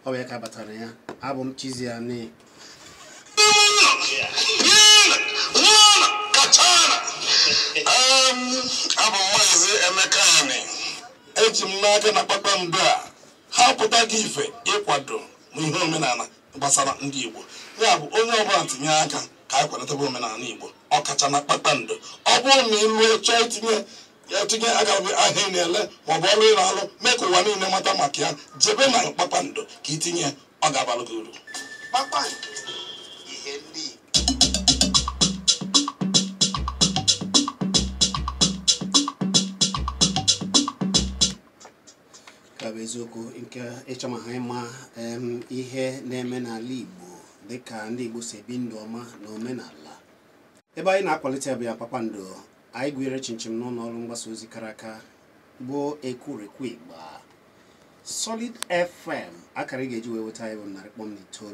Ọ bụ ya ka batara ya. Abụ m Chiziani. Abụ Maazị Emeka Ani. Eji m n'aka na kpakpando a ha pụta gị ife ịkwado n'ihe omenala gbasara ndị Igbo. Ya bụ onye ọbụla tinye aka ka anyị kwalitebe omenala Igbo, ọkacha na kpakpando. Ọ bụrụ na ị lụọ chọọ itinye aka ahịa ị na-ele maọbụ ọrụ ị na-alụ, mee ka ụwa niile mata maka ya, jebe na kpakpando ka itinye, ọ ga-abalụ gị uru. Kpakpando, ihe ndị ka bụ eziokwu nke ịchọ ma ha ịma ihe na-eme n'ala Igbo dịka ndị Igbo si ebi ndụ ọma na omenala. Ebe anyị na-akwalite bụ ya kpakpando. Anyị gụnyere chinchin n'ụlọ ọrụ mgbasa ozi kara aka bụ Ekwurekwu Igba Solid FM, akara ị ga-eji wee weta anyị bụ 100.9.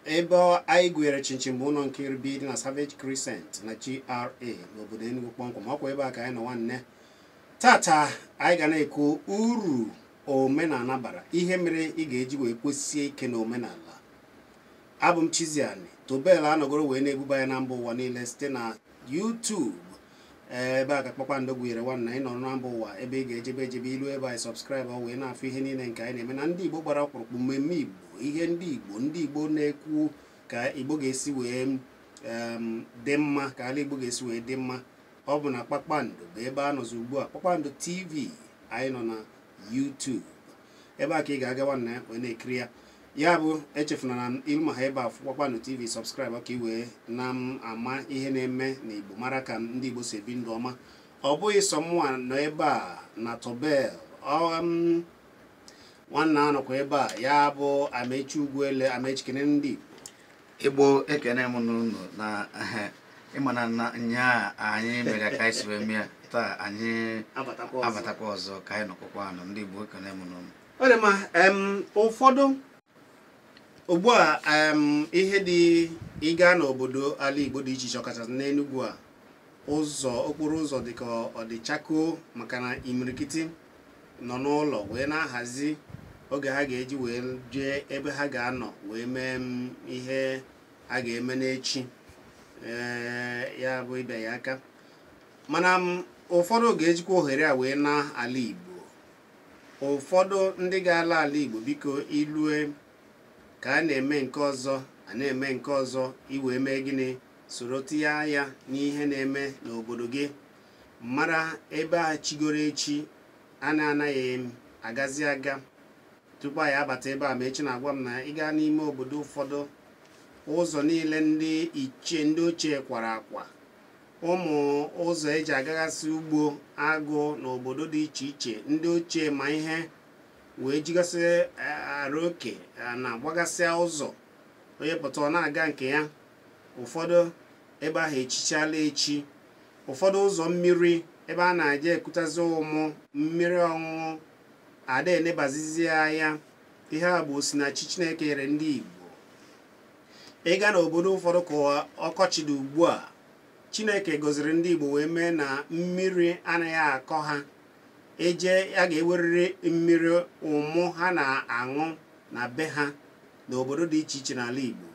Ebe anyị gụnyere chinchin bụ ụlọ nke bi dị na Savage Crescent na GRA n'obodo Enugu kpọmkwem. Ọkwa ebe a ka anyị nọ nwanne. Tata anyị ga na-ekwu uru omenala bara, ihe mere ị ga-eji wee kwesie ike na omenala. Abụ m Chiziani. Tobel anọgoro wee na-ebuba ya na mba ụwa niile site na YouTube. Ebe a ka kpakpando gụnyere nwanna anyị nọrọ na mba ụwa, ebe ị ga-ejebe ejebe ilu ebe anyị sọbskraịbụ wee na-afụ ihe niile nke anyị na-eme na ndị Igbo gbara ọkpụrụkpụ, mmemme Igbo, ihe ndị Igbo, ndị Igbo na-ekwu ka Igbo ga-esi wee dị mma, ka ala Igbo ga-esi wee dị mma. Ọ bụ na kpakpando bụ ebe a nọzi ugbu a, Kpakpando TV. Anyị nọ na YouTube, ebe a ka ị ga-aga nwanna ya wee na-ekiri ya. Ya bụ echefuna na ilu ma ha ebe a Kpakpando TV, sọbskraịbụ ka ị wee na ama ihe na-eme na Igbo, mara ka ndị Igbo si ebi ndụ ọma. Ọ bụghị sọ mụnwa nọ ebe a na Tobel, nwanna anọkwa ebe a, ya bụ Amechi Ugwuele. Amechi, kene ndị Igbo. Ekene m n'ụlọ na ịma na nya anyị mere ka anyị si wee mee taa, anyị abatakwa ọzọ ka anyị nọkwakwa anọ. Ndị Igbo, ekene m n'ụlọ. Ọ dị mma. Ụfọdụ ugbu a ihe dị ịga n'obodo ala Igbo dị iche iche, ọkachasị n'Enugu a, ụzọ okporo ụzọ dị ka ọ dị chakoo, maka na imirikiti nọ n'ụlọ wee na-ahazi oge ha ga-eji wee jee ebe ha ga-anọ wee mee ihe a ga-eme n'echi. Ya bụ ịbịa ya aka. Mana ụfọdụ ga-ejikwa ohere a wee na ala Igbo. Ụfọdụ ndị ga-ala ala Igbo, biko ilue ka a na-eme nke ọzọ, a na-eme nke ọzọ, iwee mee gịnị? Soro tinye anya n'ihe na-eme n'obodo gị, mara ebe a chigoro echi a na-anaghị agazi aga tupu anyị abata ebe a. Ma echi na-agwa m na ị gaa n'ime obodo ụfọdụ, ụzọ niile ndị ichie ndị ochie kwara akwa, ụmụ ụzọ eji agaghasị ugbo agụ n'obodo dị iche iche, ndị ochie ma ihe wee jigasị arụ oke na-agbagasịa ụzọ, onye pụta ọ na-aga nke ya. Ụfọdụ ebe ahụ echichala echi, ụfọdụ ụzọ mmiri ebe a na-eje ekutazi ụmụ mmiri ọṅụṅụ ada enebazizi anya. Ihe a bụ osinachi Chineke nyere ndị Igbo. Ịga n'obodo ụfọdụ ka ọkọchị dị ugbu a, Chineke gọziri ndị Igbo wee mee na mmiri anaghị akọ ha. Eje a ga-ewerịrị mmiri ụmụ ha na-aṅụ na be ha n'obodo dị iche iche n'ala Igbo.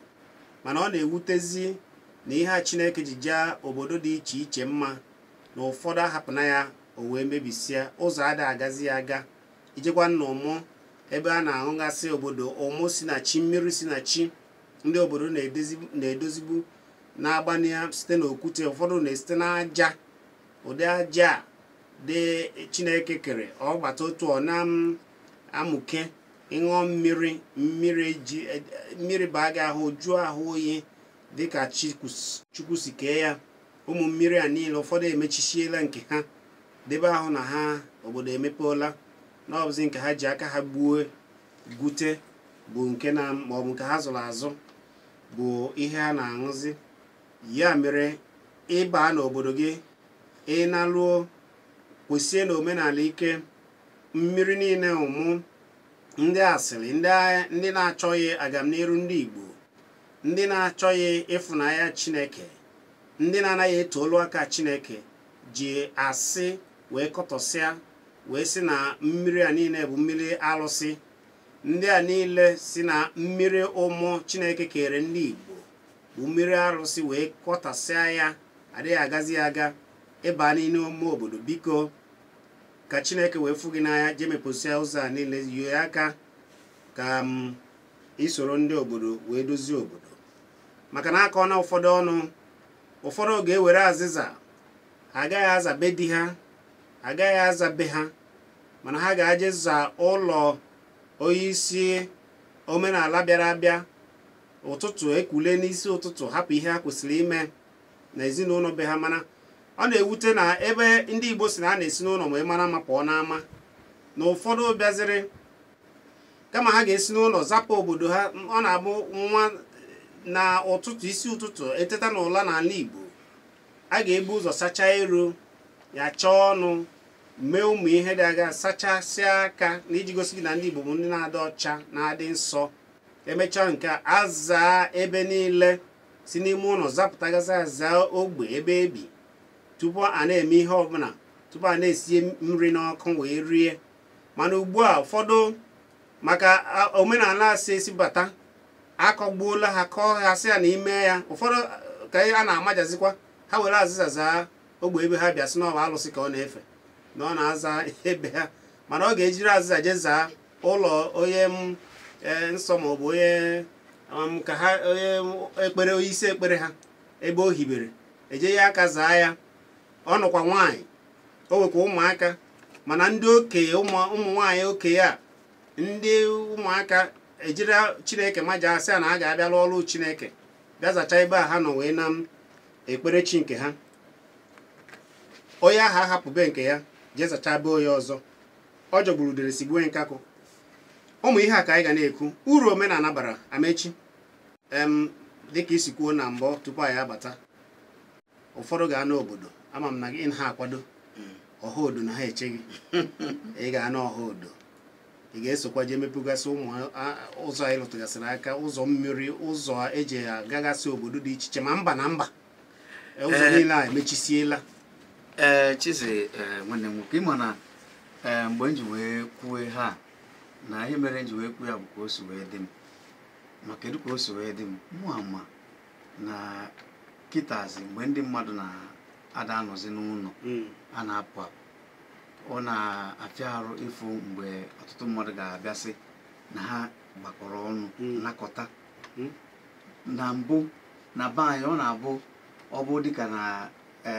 Mana ọ na-ewutezi na ihe a Chineke ji jaa obodo dị iche iche mma na ụfọdụ ahapụna ya, o wee mebisia ụzọ ada agazi ya aga. Ijekwa nna ụmụ ebe a na-aṅụgasị obodo ụmụ si na chi, mmiri si na chi ndị obodo na-edozigbu na-agbanye ya site n'okwute, ụfọdụ na-esite n'aja, ụdị aja dị Chineke kere, ọ gbata otu ọ na-amụke, ịṅụọ mmiri, mmiri baa gị ahụ, juo ahụ oyi dịka Chukwu si kee ya. Ụmụ mmiri a niile ụfọdụ emechisiela nke ha, debe ahụ na ha obodo emepeela, na ọbụzi nke ha ji aka ha gbuo gwute bụ nke na maọbụ nke ha zụrụ azụ bụ ihe ha na-aṅụzi. Ya mere ịba n'obodo gị, ị na-alụọ kwụsie na omenala ike, mmiri niile ụmụ ndị asịrị, ndị na-achọghị agamniru ndị Igbo, ndị na-achọghị ịfụnanya Chineke, ndị na-anaghị eto olu aka Chineke ji asị wee kọtọsịa wee sị na mmiri a niile bụ mmiri alụsị. Ndị a niile si na mmiri ụmụ Chineke kere ndị Igbo bụ mmiri arụsị wee kọtasịa ya, adịghị agazi aga ịba n'ime ime obodo. Biko ka Chineke wee fụ gị n'anya, jee mepụsịa ụzọ a niile, yie aka ka m isoro ndị obodo wee dozie obodo. Maka na aka ọna ụfọdụ ọnụ, ụfọdụ ga-ewere azịza, ha agaghị aza be di ha, agaghị aza be ha, mana ha ga-aje za ụlọ onye isi omenala bịara abịa ụtụtụ, ekule n'isi ụtụtụ, hapụ ihe ha kwesịrị ime na ezinụlọ be ha. Mana ọ na-ewute na ebe ndị Igbo si na a na-esi n'ụlọ ma ị mara ma pụọ n'ama, na ụfọdụ bịaziri kama ha ga-esi n'ụlọ zapụ obodo ha. Ọ na-abụ nwa na ụtụtụ, isi ụtụtụ eteta n'ụla n'ala Igbo, a ga-ebu ụzọ sachaa iru ya, chọọ ọnụ, mee ụmụ ihe dị aga, sachasịa aka, na iji gosi gị na ndị Igbo bụ ndị na-adị ọcha, na-adị nsọ. Emechaa nke azaa ebe niile, si n'ime ụlọ zapụtagasị, azaa ogbe ebe ebi tupu a na-eme ihe ọbụla, tupu a na-esi nri n'ọkụ wee rie. Mana ugbu a ụfọdụ maka omenala si esi bata, akọgbuola ha, kọọ ha sị ya na ime ya. Ụfọdụ ka a na-amajazikwa ha were azịza zaa ogbe ebe ha bịa, sị na ọ bụ alụsị ka ọ na-efe, na ọ na-aza ebe ha, mana ọ ga-ejiri azịza jee zaa ụlọ onye nsọ maọbụ onye ka ha onye ekpere, onye isi ekpere ha ebe o hibere, eje ya aka zaa ya. Ọ nọkwa nwaanyị, o nwekwa ụmụaka, mana ndị okenye, ụmụ nwaanyị okenye a, ndị ụmụaka ejiri Chineke maja asị na a ga-abịa lụọ ọrụ Chineke, bịa zachaa ebe a ha nọ wee na ekpere chi nke ha. Onye ahụ ahapụbe nke ya jee zachaa be onye ọzọ, ọ jọgburu udere si gbue nkakụ. Ụmụ ihe a ka anyị ga na-ekwu uru omenala bara. Amechi, dịka isi kwuo na mbụ tupu anyị abata, ụfọdụ ga-anọ obodo, ama m na gị ha akwado ọha odo na ha eche gị, ị ga-anọ ọha odo, ị ga-esokwa jee mepụgasị ụmụ ụzọ anyị lụtụgasịrị aka, ụzọ mmiri, ụzọ eji agagasị obodo dị iche iche, ma mba na mba, ụzọ niile a emechisiela. Ee, Chizi, nwanne m nwoke, ịma na mgbe m ji wee kwuo ha na ihe mere m ji wee kwuo ya bụ ka o si wee dị m. Ma kedu ka o si wee dị m? Mụ ama na kịtazi mgbe ndị mmadụ na-ada anọzi n'ụlọ, a na-apụ apụ, ọ na-afịa arụ ịfụ mgbe ọtụtụ mmadụ ga-abịasị na ha gbakọrọ ọnụ nakọta. Na mbụ na be anyị, ọ na-abụ ọ bụ dịka na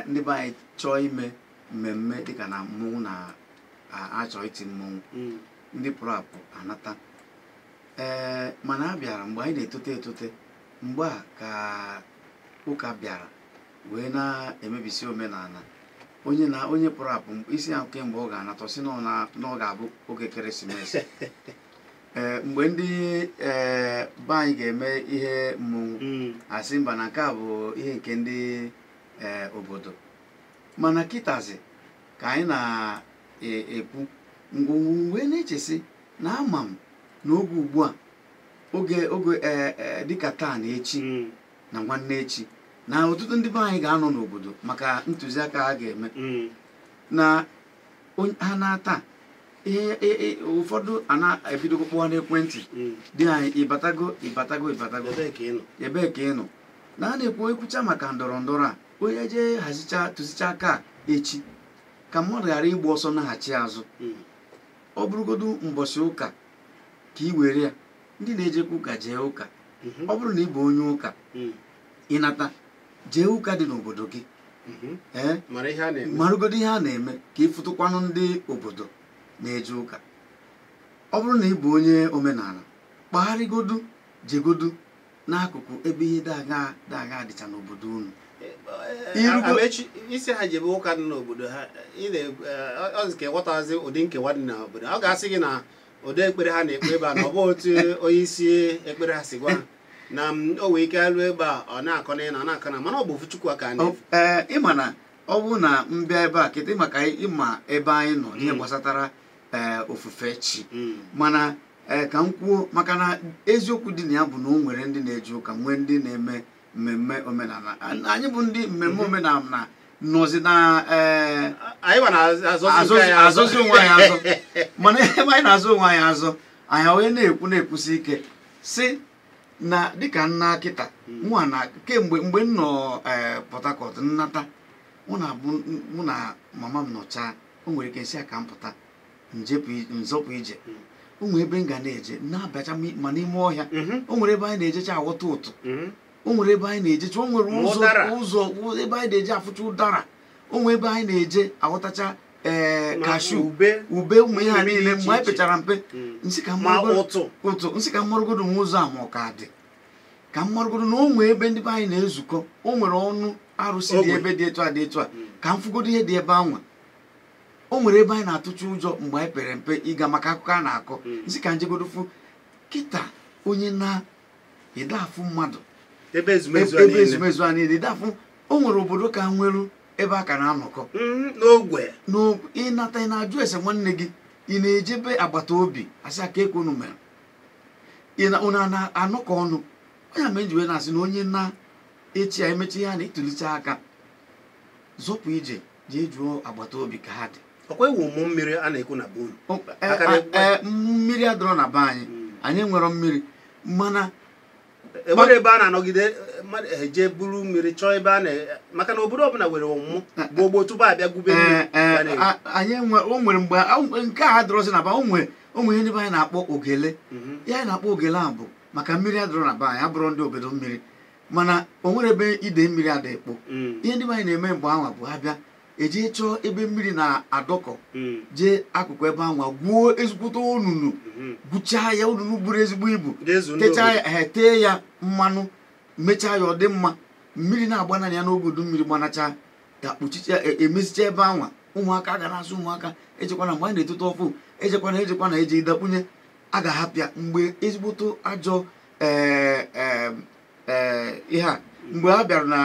ndị be anyị chọọ ime mmemme, dịka na mmọnwụ na-achọ iti mmọnwụ, ndị pụrụ apụ anata. Ee, mana a bịara mgbe anyị na-etote etote, mgbe a ka ụka bịara wee na-emebisi omenala. Onye na onye pụrụ apụ isi ahụ kemgbe ọ ga-anata, sị na ọ ga-abụ oge ekeresimesi. Ee, mgbe ndị be anyị ga-eme ihe mmọnwụ, asị mba na nke a bụ ihe nke ndị obodo. Mana kịtazi ka anyị na-ekwu ngwongwo wee na-echesi na ama m n'oge ugbu a, oge oge dịka taa na echi na nwanne echi, na ọtụtụ ndị be anyị ga-anọ n'obodo maka ntụziaka ha ga-eme na ha na-ata ihe. Ụfọdụ a na-ebidogo kpọwa n'ekwentị dị anyị, ịbatago ịbatago ịbatago, ebee ka ị nọ? Na a na-ekwu ekwucha maka ndọrọ ndọrọ a, onye jee hazicha tụzicha aka echi ka mmadụ ghara ịgba ọsọ naghachi azụ. Ọ bụrụgodu mbọchị ụka ka ị were ya, ndị na-ejekwa ụka jee ụka. Ọ bụrụ na ị bụ onye ụka, ịnata jee ụka dị n'obodo gị, ee, marụgodo ihe a na-eme ka ị fụtụkwanụ ndị obodo na-eje ụka. Ọ bụrụ na ị bụ onye omenala, kpagharịgodu jegodu n'akụkụ ebe ihe daga dịcha n'obodo unu. Isi ha jebe ụka dị n'obodo ha, ọ ghọtazi ụdị nkewa dị n'obodo. Ọ ga-asị gị na ụdị ekpere ha na-ekpe ebe a na ọ bụ otu onye isi ekpere ha si gwa ha na o nwee ike alụ ebe a, ọ na-akọ na ọ na-akọ na, mana ọ bụ Chukwu ka a na-efe. Ee, ịma na ọ bụrụ na mbịa ebe a kịta, maka ịma ebe anyị nọ ihe gbasatara ofufe chi, mana ka m kwuo maka na eziokwu dị na ya bụ na o nwere ndị na-eje ụka, nwee ndị na-eme mmemme omenala. Anyị bụ ndị mmemme omenala nọzi na azọzi onwe anyị azọ, mana ebe anyị na-azọ onwe anyị azọ, Anyị wee na-ekwu na-ekwusi ike si na dịka nna kịta mụa na kemgbe mgbe m nọ Port Harcourt nnata mụ na mama m nọchaa, o nwere ike nsị a ka m pụta nzọpụ ije. O nwere ebe m ga na-eje na-abacha ma n'ime ọhịa. O nwere ebe anyị na-ejecha aghọta ụtụ. O nwere ebe anyị na-ejecha, o nwere ụzọ ebe anyị na-eje afụcha ụdara. O nwere ebe anyị na-eje aghọtacha kashu, ube, ụmụ ihe a niile mgbe anyị pechara mpe. Nsị ka ụtụ, nsị ka mmarụgodo nwe ụzọ a ma ọ ka dị ka mmarụgodo na o nwee ebe ndị be anyị na-ezukọ, o nwere ọnụ arụsị dị ebe dị etu a dị etu a, ka m fụgodo ihe dị ebe anwa. O nwere ebe anyị na-atụcha ụjọ mgbe anyị pere mpe ịga maka akụkọ a na-akọ. Nsị ka njegodo fụ kịta onye na-ede afụ mmadụ ebe ezumezu a niile ede afụ. O nwere obodo ka nwere ebe a ka na-anọkọ n'ogwe ịnata, ị na-ajụ ese nwanne gị, ị na-ejebe agbata obi asị aka ekwe unu mere unu na-anọkọ ọnụ. Onye ma eji wee na-asị na onye na-echi ya emechi ya na ịtụlicha aka zọpụ ije jee jụọ agbata obi ka ha dị. Ọkwa ewu ụmụ mmiri a na-ekwu na be unu? Mmiri adọrọ na be anyị, anyị nwere mmiri, mana enwere ebe a na-anọgide eje buru mmiri chọọ ebe a na, maka na obodo ọbụla nwere ọmụmụ bụ ogbo tupu abịa gwube mmiri. Anyị o nwere mgbe nke a adọrọzi na be, o nwere ihe ndị be anyị na-akpọ ogele. Ihe anyị na-akpọ ogele a bụ maka mmiri adọrọ na be anyị, abụrụ ndị obodo mmiri, mana o nwere ebe ide mmiri ada ekpo. Ihe ndị be anyị na-eme mgbe anwa bụ abịa eje chọọ ebe mmiri na-adọkọ, jee akụkụ ebe anwa gwuo ezigbote onunu, gwuchaa ya onunu buru ezigbo ibu, techaa ya, tee ya mmanụ, mechaa ya ọ dị mma. Mmiri na-agbananya ya n'oge udu mmiri gbanacha ka kpuchicha emesicha ebe anwa. Ụmụaka ga na-asụ ụmụaka ejekwana mgbe anyị na-etote ọfụ, ejekwana ejekwana eje ịdakpunye, a ga-ahapụ ya mgbe ezigbote ajọ ihe a mgbe a bịara na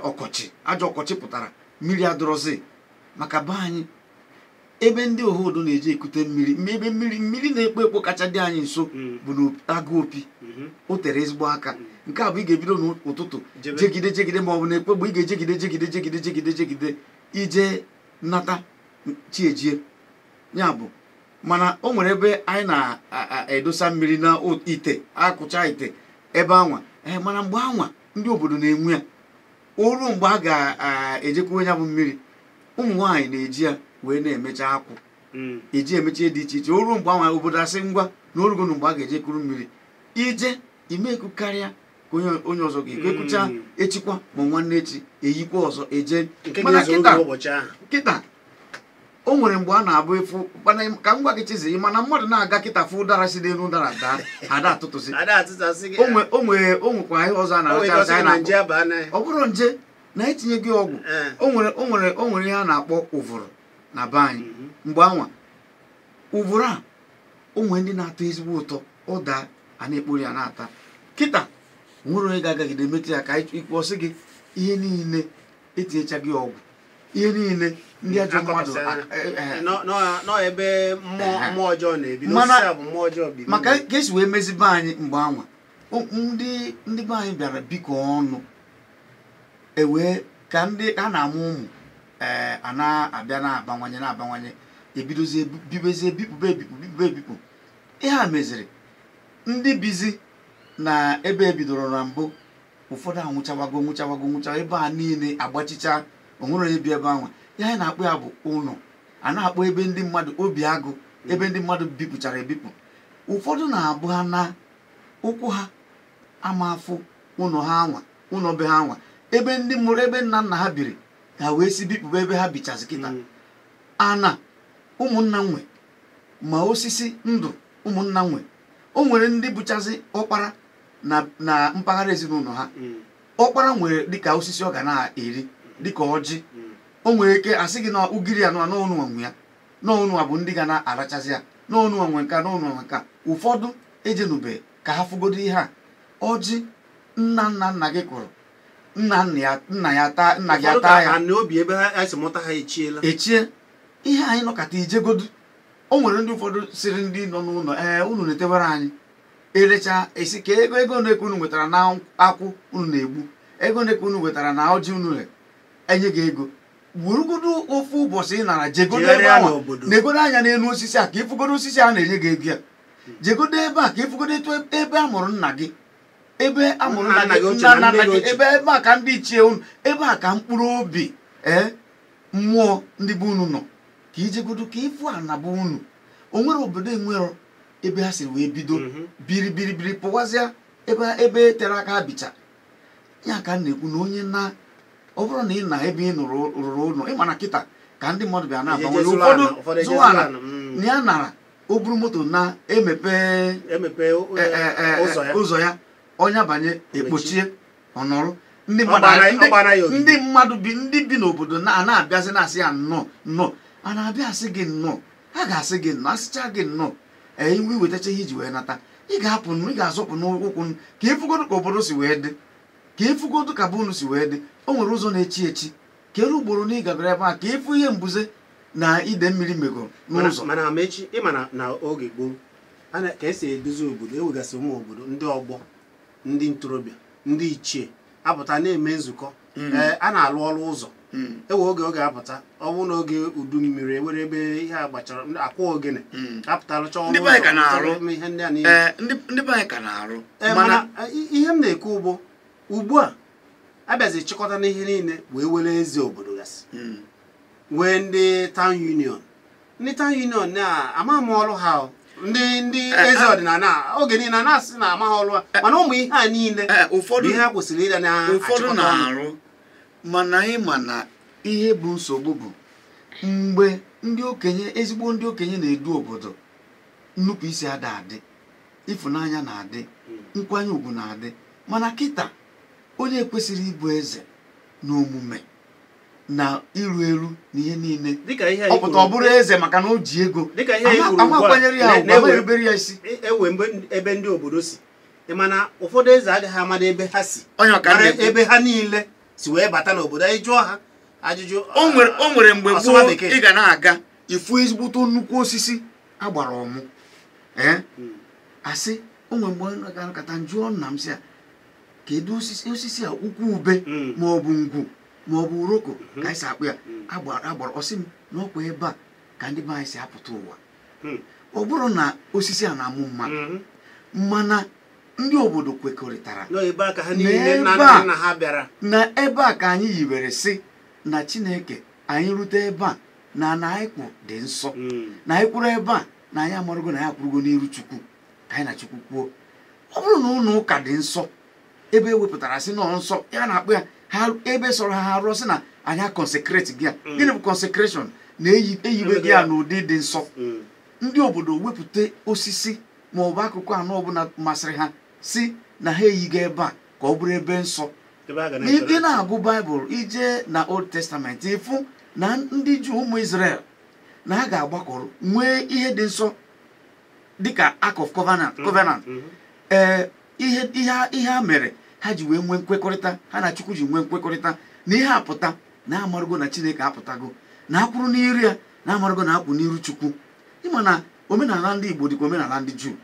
ọkọchị, ajọ ọkọchị pụtara, mmiri adọrọzi maka be anyị ebe ndị ohodo na-eji ekute mmiri, ebe mmiri na-ekpo ekpo kacha dị anyị nso bụ n'agụ opi. O tere ezigbo aka. Nke a bụ ị ga-ebido n'ụtụtụ jegide jegide, ma ọ bụ na-ekpo mgbe ị ga-ejegide jegide jegide jegide jegide ije nata chi ejie. Ya bụ mana o nwere ebe anyị na-edosa mmiri na ite, akụcha ite ebe anwa. Mana mgbe anwa ndị obodo na-enwe ya, o ruo mgbe a ga-ejekwuwe ya bụ mmiri, ụmụ nwaanyị na-eji ya wee na-emecha akwụ, eji emecha dị iche iche. O ruo mgbe anwa obodo asị ngwa na orugo na mgbe a ga-ejekwuru mmiri, ije imeku karịa ka onye ọzọ ga-ekwu ekwucha echikwa ma nwanne echi eyikwa ọzọ eje. Mana kịta o nwere mgbe a na-abụ efu ka m gwa gị Chizi, mana mmadụ na-aga kịta fụ ụdara si n'elu ụdara daa ada atụtụsị. O nwekwa ihe ọzọ a na-aracha na-akpọ, ọ bụrụ nje na-etinye gị ọgwụ. O nwere ihe a na-akpọ ụvụrụ na be anyị mgbe anwa. Ụvụrụ a o nwere ndị na-atọ ezigbo ụtọ, ọ daa a na-ekpori ya na-ata. Kịta nwere onye ga-agagide metụ ya ka ịkwụsị gị ihe niile etinyecha gị ọgwụ, ihe niile ndị ajọ mmadụ maka ka esi wee mezi be anyị mgbe anwa. Ndị be anyị bịara bikọ ọnụ ewee ka ndị a na-amụ ụmụ a na-abịa na-abawanye na-abawanye, ebidozie bibezie bipụbe ebipụ bipụbe ebipụ. Ihe a meziri ndị bizi na ebe ebidoro na mbụ, ụfọdụ anwụchawago nwụchawago nwụchawa ebe a niile agbachicha, onwere onye bi ebe anwa. Ihe anyị na-akpọ ya bụ ụlọ, a na-akpọ ebe ndị mmadụ obi agụ, ebe ndị mmadụ bipụchara ebipụ. Ụfọdụ na-abụ ha na ụkwụ ha ama afụ ụlọ ha anwa, ụlọ be ha anwa, ebe ndị mụrụ ebe nna nna ha biri, ha wee si bipụba ebe ha bichazi kịta. Ana ụmụnna nwe ma osisi ndụ ụmụnna nwe. O nwere ndị bụchazi ọkpara na mpaghara ezinụlọ ha. Ọkpara nwere dịka osisi ọ ga na-eri dịka ọjị. O nwere ike asị gị na ugiri ya n'ọnụ onwe ya, n'ọnụ bụ ndị ga na-arachazi ya, n'ọnụ onwe nka, n'ọnụ onwe nka. Ụfọdụ ejenube ka ha fụgodo ihe a ọjị nna nna nna gị kụrụ, nna nna ya taa, nna gị ata ya echie. Ihe anyị nọkọta ijegodu. O nwere ndị ụfọdụ siri ndị nọ n'ụlọ, ee unu na-etewara anyị erecha esi ka ego ego na-eke unu nwetara na akwụ unu na-egbu, ego na-eke unu nwetara na ọjị unu enye gị ego. Werugodo ofu ụbọchị ị nara jegodo ebe ahụ na-egodo anya n'elu osisi a ka ịfụgodo osisi a na-enye gị ego ya. Jegodo ebe a ka ịfụgodo etu ebe a mụrụ nna gị, ebe a mụrụ nna gị, nna nna gị, ebe a ka ndị ichie unu, ebe a ka mkpụrụ obi mmụọ ndị be unu nọ, ka ijegodo ka ịfụ ana be unu. O nwere obodo enwero ebe ha siri wee bido biri biri biri pụwazịa ebe tere aka ha bicha. Ya ka m na-ekwu na onye na ọ bụrụ na ị na ebe ị nụrụ rụrụ ụlọ, ịma na kịta ka ndị mmadụ bịa na-agbanwe ụfọdụ zụọ ala na ya nara o buru moto na-emepe ụzọ ya, ọnya banye ekpochie ọnọrụ. Ndị mmadụ ndị bi n'obodo na-abịazi na-asị ya nnọọ nnọọ, a na-abịa asị gị nnọọ, a ga-asị gị nnọọ, asịcha gị nnọọ, iwe iwetacha ihe iji wee nata, ị ga-apụ ị ga-azọpụ n'ụkwụ ka ịfụgodu ka obodo si wee dị, ka ịfụgodu ka be unu si wee dị. O nwere ụzọ na-echi echi kere ugboro na ị gabara ebe a ka ịfụ ihe mbuze na ide mmiri megoro n'ụzọ. Mana Amaechi, ịma na oge gboo ka esi edozi obodo, ewegasị ụmụ obodo, ndị ọgbọ, ndị ntorobịa, ndị ichie apụta na-eme nzukọ, a na-alụ ọrụ ụzọ. Ewe oge oge apụta, ọ bụrụ n'oge udu mmiri ewere ebe ihe a gbachara akwa ogene apụta lụcha ọrụ ụzọ, ihe ndị a niile ndị be anyị ka na-arụ. Mana ihe m na-ekwu bụ ugbu a abịazi chịkọta n'ihe niile wee were eze obodo gasị, wee ndị town union, ndị town union na-ama m ọrụ ha, ndị eze ọdịnala oge niile na-asị na amaghị ọrụ ha, mana ụmụ ihe a niile ụfọdụ ihe ha kwesịrị ịda na ụfọdụ na-arụ. Mana ịma na ihe bụ nsogbu bụ mgbe ndị okenye, ezigbo ndị okenye na-edu obodo, nnupụ isi ada adị, ịfụnanya na-adị, nkwanye ugwu na-adị. Mana kịta onye kwesịrị ịbụ eze na omume na iru eru na ihe niile, ọ pụta ọ bụrụ eze maka na o ji ego, amakwanyere ya ugwu, amaerubere ya isi. Ewe ebe ndị obodo si, mana ụfọdụ eze agaghị amada ebe ha si, ebe ha niile si wee bata n'obodo. Anyị jụọ ha ajụjụ. O nwere mgbe gboo ị ga na-aga ifu ezigbote nnukwu osisi agbara ọmụ, asị o nwere mgbe ga-akata njụọ nna m sị ya kedu osisi a, ukwu ube ma ọ bụ ngwu ma ọ bụ uroko ka anyị si akpụ ya, agbara ọsị m na ọkwa ebe a ka ndị be anyị si apụta ụwa. Ọ bụrụ na osisi a na-amụ mmadụ, mana ndị obodo kwekọrịtara na ebe a ka anyị yiwere sị na Chineke anyị rute ebe a na anyị kwụ dị nsọ, na anyị kwụrụ ebe a na anyị amarugo na anyị akwụrụgo n'iru Chukwu, ka anyị na Chukwu kwuo. Ọ bụrụ na ụlọ ụka dị nsọ, ebe ewepụtara sị nọ nsọ, ya na-akpụ ya ha ebe sọrọ ha ha rụọ sị na anyị consecrate gị a. Gịnị bụ consecration? Na eyiwe gị ya n'ụdị dị nsọ. Ndị obodo wepụta osisi ma ọ bụ akụkụ anọ ọbụla masịrị ha si na ha eyigo ebe a ka ọ bụrụ ebe nsọ. N'ịdị na-agụ Baịbụl ije na Old Testament, ịfụ na ndị Juu ụmụ Israel na ha ga-agbakọrọ nwee ihe dị nsọ dịka Ark of Covenant. Ee, ihe a mere ha ji wee nwee nkwekọrịta, ha na Chukwu ji nwee nkwekọrịta na ihe apụta na amarugo na Chineke apụtago, na akwụrụ n'iru ya, na amarugo na akwụ n'iru Chukwu. Ịma na omenala ndị Igbo dịka omenala ndị Juu.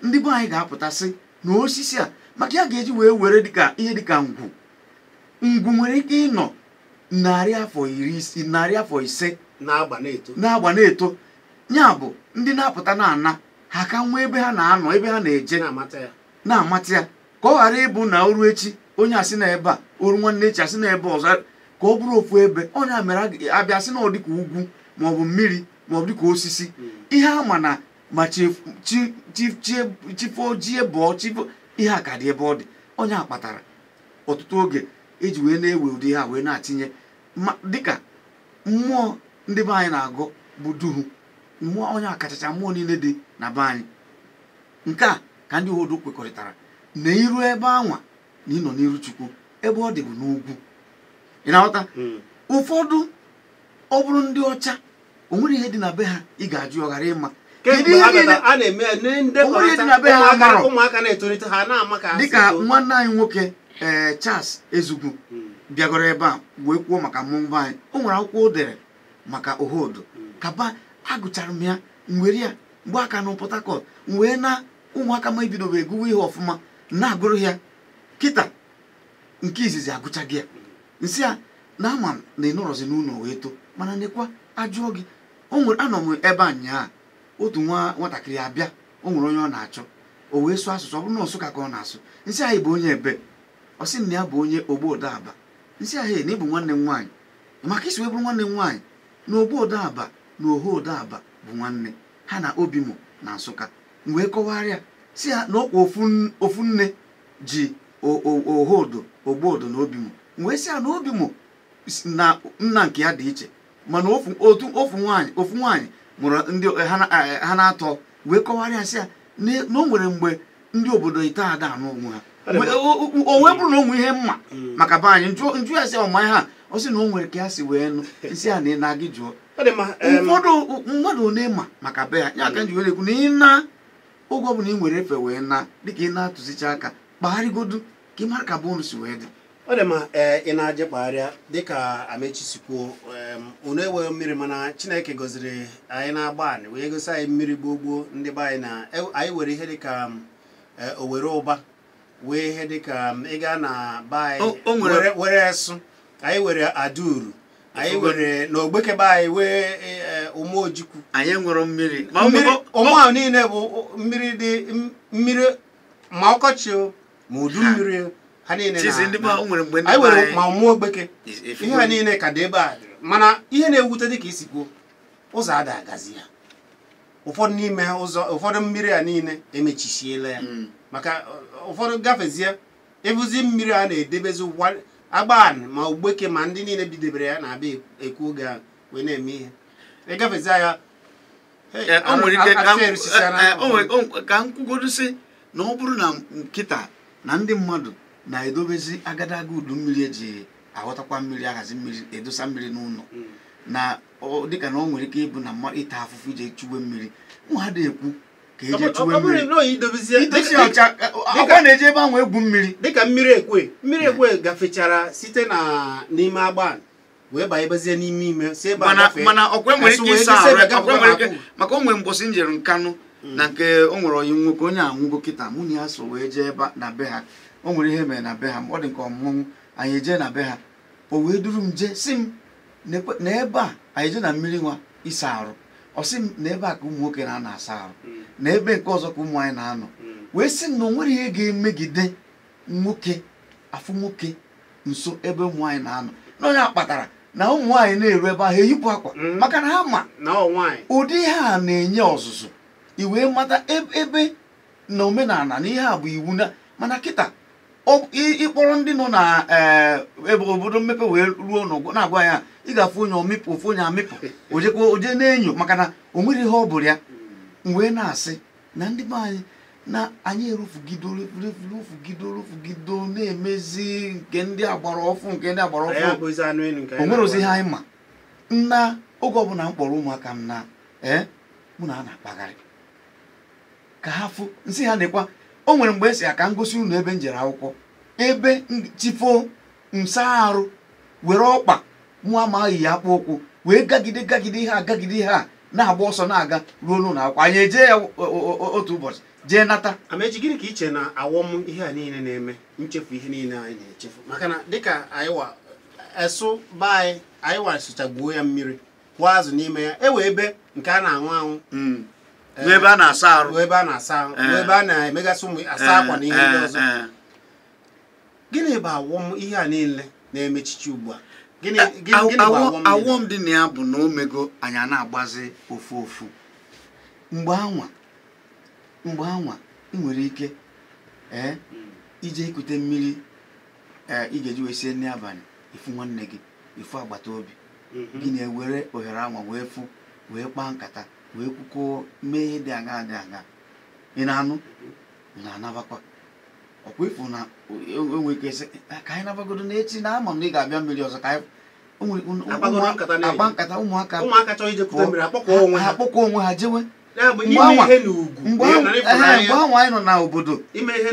Ndị be anyị ga-apụta sị na osisi a maka ya ga-eji wee were dịka ihe dịka ngwu. Ngwu nwere ike ịnọ 150 500 na-agba na-eto. Ya bụ ndị na-apụta na-ana ha ka nwee ebe ha na-anọ, ebe ha na-eje na-amata ya, ka ọ ghara ịbụ na oru echi onye asị na ebe a, oru nwanne echi asị na ebe ọzọ, ka ọ bụrụ ofu ebe. Onye a mere abịa sị na ọ dịka ugwu maọbụ mmiri maọbụ dịka osisi. Ihe ama na ma chifo jie bọọ chifo ihe a ka dị ebe ọ dị. Onye a kpatara ọtụtụ oge eji wee na-ewe ụdị ha wee na-atinye dịka mmụọ ndị be anyị na-agụ bụ duhu mmụọ, onye akachacha mmụọ niile dị na be anyị. Nke a ka ndị obodo kwekọrịtara na iru ebe anwa na ịnọ n'iru Chukwu, ebe ọ dị bụ n'ugwu. Ị na-aghọta? Ụfọdụ ọ bụrụ ndị ọcha, o nwere ihe dị na be ha ị ga-ajụ ọ ghara ịma. Dịka nwanne anyị nwoke Charles Ezugwu bịagoro ebe a wee kwuo maka mmụọ anyị, o nwere akwụkwọ o dere maka ohodo kaba agụchara m ya, m were ya mgbe aka na Port Harcourt, m wee na ụmụaka ma ebidobe eguwe ihe ọfụma na-agụrụ ya kịta nke izizi agụchaghị ya. Nsị a na ama m na ịnọrọzi n'ụlọ wee too, mana nekwa ajụọ gị. O nwere anọ m ebe a nyaa, otu nwa nwatakịrị abịa, O nwere onye ọ na-achọ, o wee sụọ asụsụ, ọ bụrụ na Nsụka ka ọ na-asụ. Nsị anyị bụ onye ebe, ọ sị na ya bụ onye Ogbodo Aba. Nsị ahụ na ịbụ nwanne m nwaanyị, maka isi wee bụrụ nwanne m nwaanyị na Ogbodo Aba na Ohodo Aba bụ nwanne ha na Obimo na Nsụka. M wee kọwarịa si ya na ọkwa ofu nne ji Ohodo, Ogbodo na Obimo. M wee sị ya na Obimo na nna nke ya dị iche, mana ofu nwaanyị mụrụ ndị ha na-atọ. Wee kọwarịa sị ya na o nwere mgbe ndị obodo ite ada anụ onwe ha, o wee bụrụ na onwe ihe mma maka be anyị. Njụ ya sị ọma ihe a, ọ sị na o nwere ka ya si wee nụ. Nsị ya na ị na-agị jụọ ụfọdụ mmadụ one ma maka be ya. Ya ka nji were ekwu na ị na oge ọbụla ị nwere efe wee na dịka ị na-atụzicha aka kpagharịgodu ka ị mara ka be unu si wee dị. Ọ dị mma. Ị na-aje kpagharịa dịka Amechi si kwuo, unu enweghị mmiri, mana Chineke gọziri anyị na-agba anị wee gosi anyị mmiri gboo gboo. Ndị be anyị na anyị were ihe dịka Owere Ụba, wee ihe dịka ị gaa na be anyị were esụ, anyị were Aduru, anyị were na Ogbeke be anyị wee Ụmụojikwu. Anyị nwere mmiri ụmụ ahụ niile bụ mmiri dị mmiri ma ọkọchị ma udu mmiri ha niile anyị were ma ụmụ Ogbeke, ihe ha niile ka dị ebe a. Mana ihe na-ewute dịka isi kwuo, ụzọ ada agazi ya. Ụfọdụ n'ime ha ụzọ, ụfọdụ mmiri a niile emechisiela ya, maka ụfọdụ gafezie ebuzi mmiri a na-edebezi Agbani ma Ogbeke ma ndị niile bidebere ya na-abịa ekwu oge a wee na-eme ihe ịgafezi ya. Ka m kwugodu sị na ọ bụrụ na nkịta na ndị mmadụ na-edobezi agadaga udu mmiri eji aghọtakwa mmiri, ahazi mmiri, edosa mmiri n'ụlọ, na dịka na ọ nwere ike ịbụ na mmadụ ịta afụfụ ije chuwe mmiri, nwa ha na-ekwu ka eje chuwe mmiri ọkwa na-eje ebe ahụ egwu mmiri. Dịka mmiri ekwe gafechara site na n'ime Agbani wee banyebezie n'ime ime si ebe a gafee. Mana ọkwa nwere ike ịsa arụ, maka o nwere mbọsị njere Nkanụ na nke o nwere oyi nwoke onye anwụgo kịta, mụ na ya so wee jee ebe na be ha. O nwere ihe mere na be ha, ọ dị nke ọmụmụ anyị ejee na be ha, o wee duru m jee si m na ebe a anyị jee na mmiri nwa ịsa arụ. Ọ sị m na ebe a ka ụmụ nwoke na-ana asa arụ, na ebe nke ọzọ ka ụmụ anyị na-anọ. Wee sị m na o nwere ihe ga-emegide nwoke afụ nwoke nso ebe ụmụ anyị na-anọ, na onye a kpatara na ụmụ nwaanyị na-eru ebe ahụ eyipụ akwa, maka na ha ma ụdị ihe a na-enye ọzụzụ i wee mata ebe na omenala na ihe a bụ iwu. Na mana kịta ịkpọrọ ndị nọ na ebe obodo mmepe wee ruo n'ụgwọ na-agwa ya, ị ga-afụ onye ọmịpụ, ofu onye amịpụ, ojekwa oje na-enyo, maka na o nwere ihe ọ bụrụ ya. M wee na-asị na ndị be anyị na anyị erufugido na-emezi nke ndị agbara ọfụ, nke ndị agbara ọfụ, o nwere ozi ihe anyị ma. Nna oge ọbụla m kpọrọ ụmụaka m na mụ na ha na-akpagharị ka ha fụ nsị ha na-ekwa. O nwere mgbe esi aka ngosi unu ebe m jere akwụkwọ, ebe chifo nsa arụ were ọkpa mụ amaghị ya akpụ ụkwụ wee gagide gagide ihe a gagide ihe a na-agba ọsọ na-aga ruo n'ụlọ akwụkwọ. Anyị ejee ya otu ụbọchị jee nata. Amechi, gịnị ka iche na awọm ihe a niile na-eme nchefu ihe niile anyị na-echefu? Maka na dịka anyị wa esụ be anyị, anyị wa sụchagbuo ya mmiri kwụọ azụ n'ime ya, ewe ebe nke a na-anwụ anwụ, ebe a na-asa arụ, ebe a na-asa ahụ, ebe a na-emegasị ụmụ asa akwa na ihe ndị ọzọ. Gịnị bụ awọm ihe a niile na-emechichi ugbu a? Gịnị bụ awọm? Awọm dị na ya bụ na o mego anyị a na-agbazi ofu ofu. Mgbe anwa ị nwere ike ije ikute mmiri ị ga-eji wee sie nri abalị, ifu nwanne gị, ifu agbata obi gị, na-ewere ohere anwa wee fụ, wee kpaa nkata, wee kwukọọ mee ihe dị aṅa dị aṅa. Ị na-anụ na-anabakwa ọkwa ịfụ na enwe ike sị ka anyị nabagodo n'echi, na ama m na ị ga-abịa mmiri ọzọ ka anyị akpa nkata. Ụmụaka akpọkọ onwe ha jewe. Mgbe anwa anyị nọ n'obodo,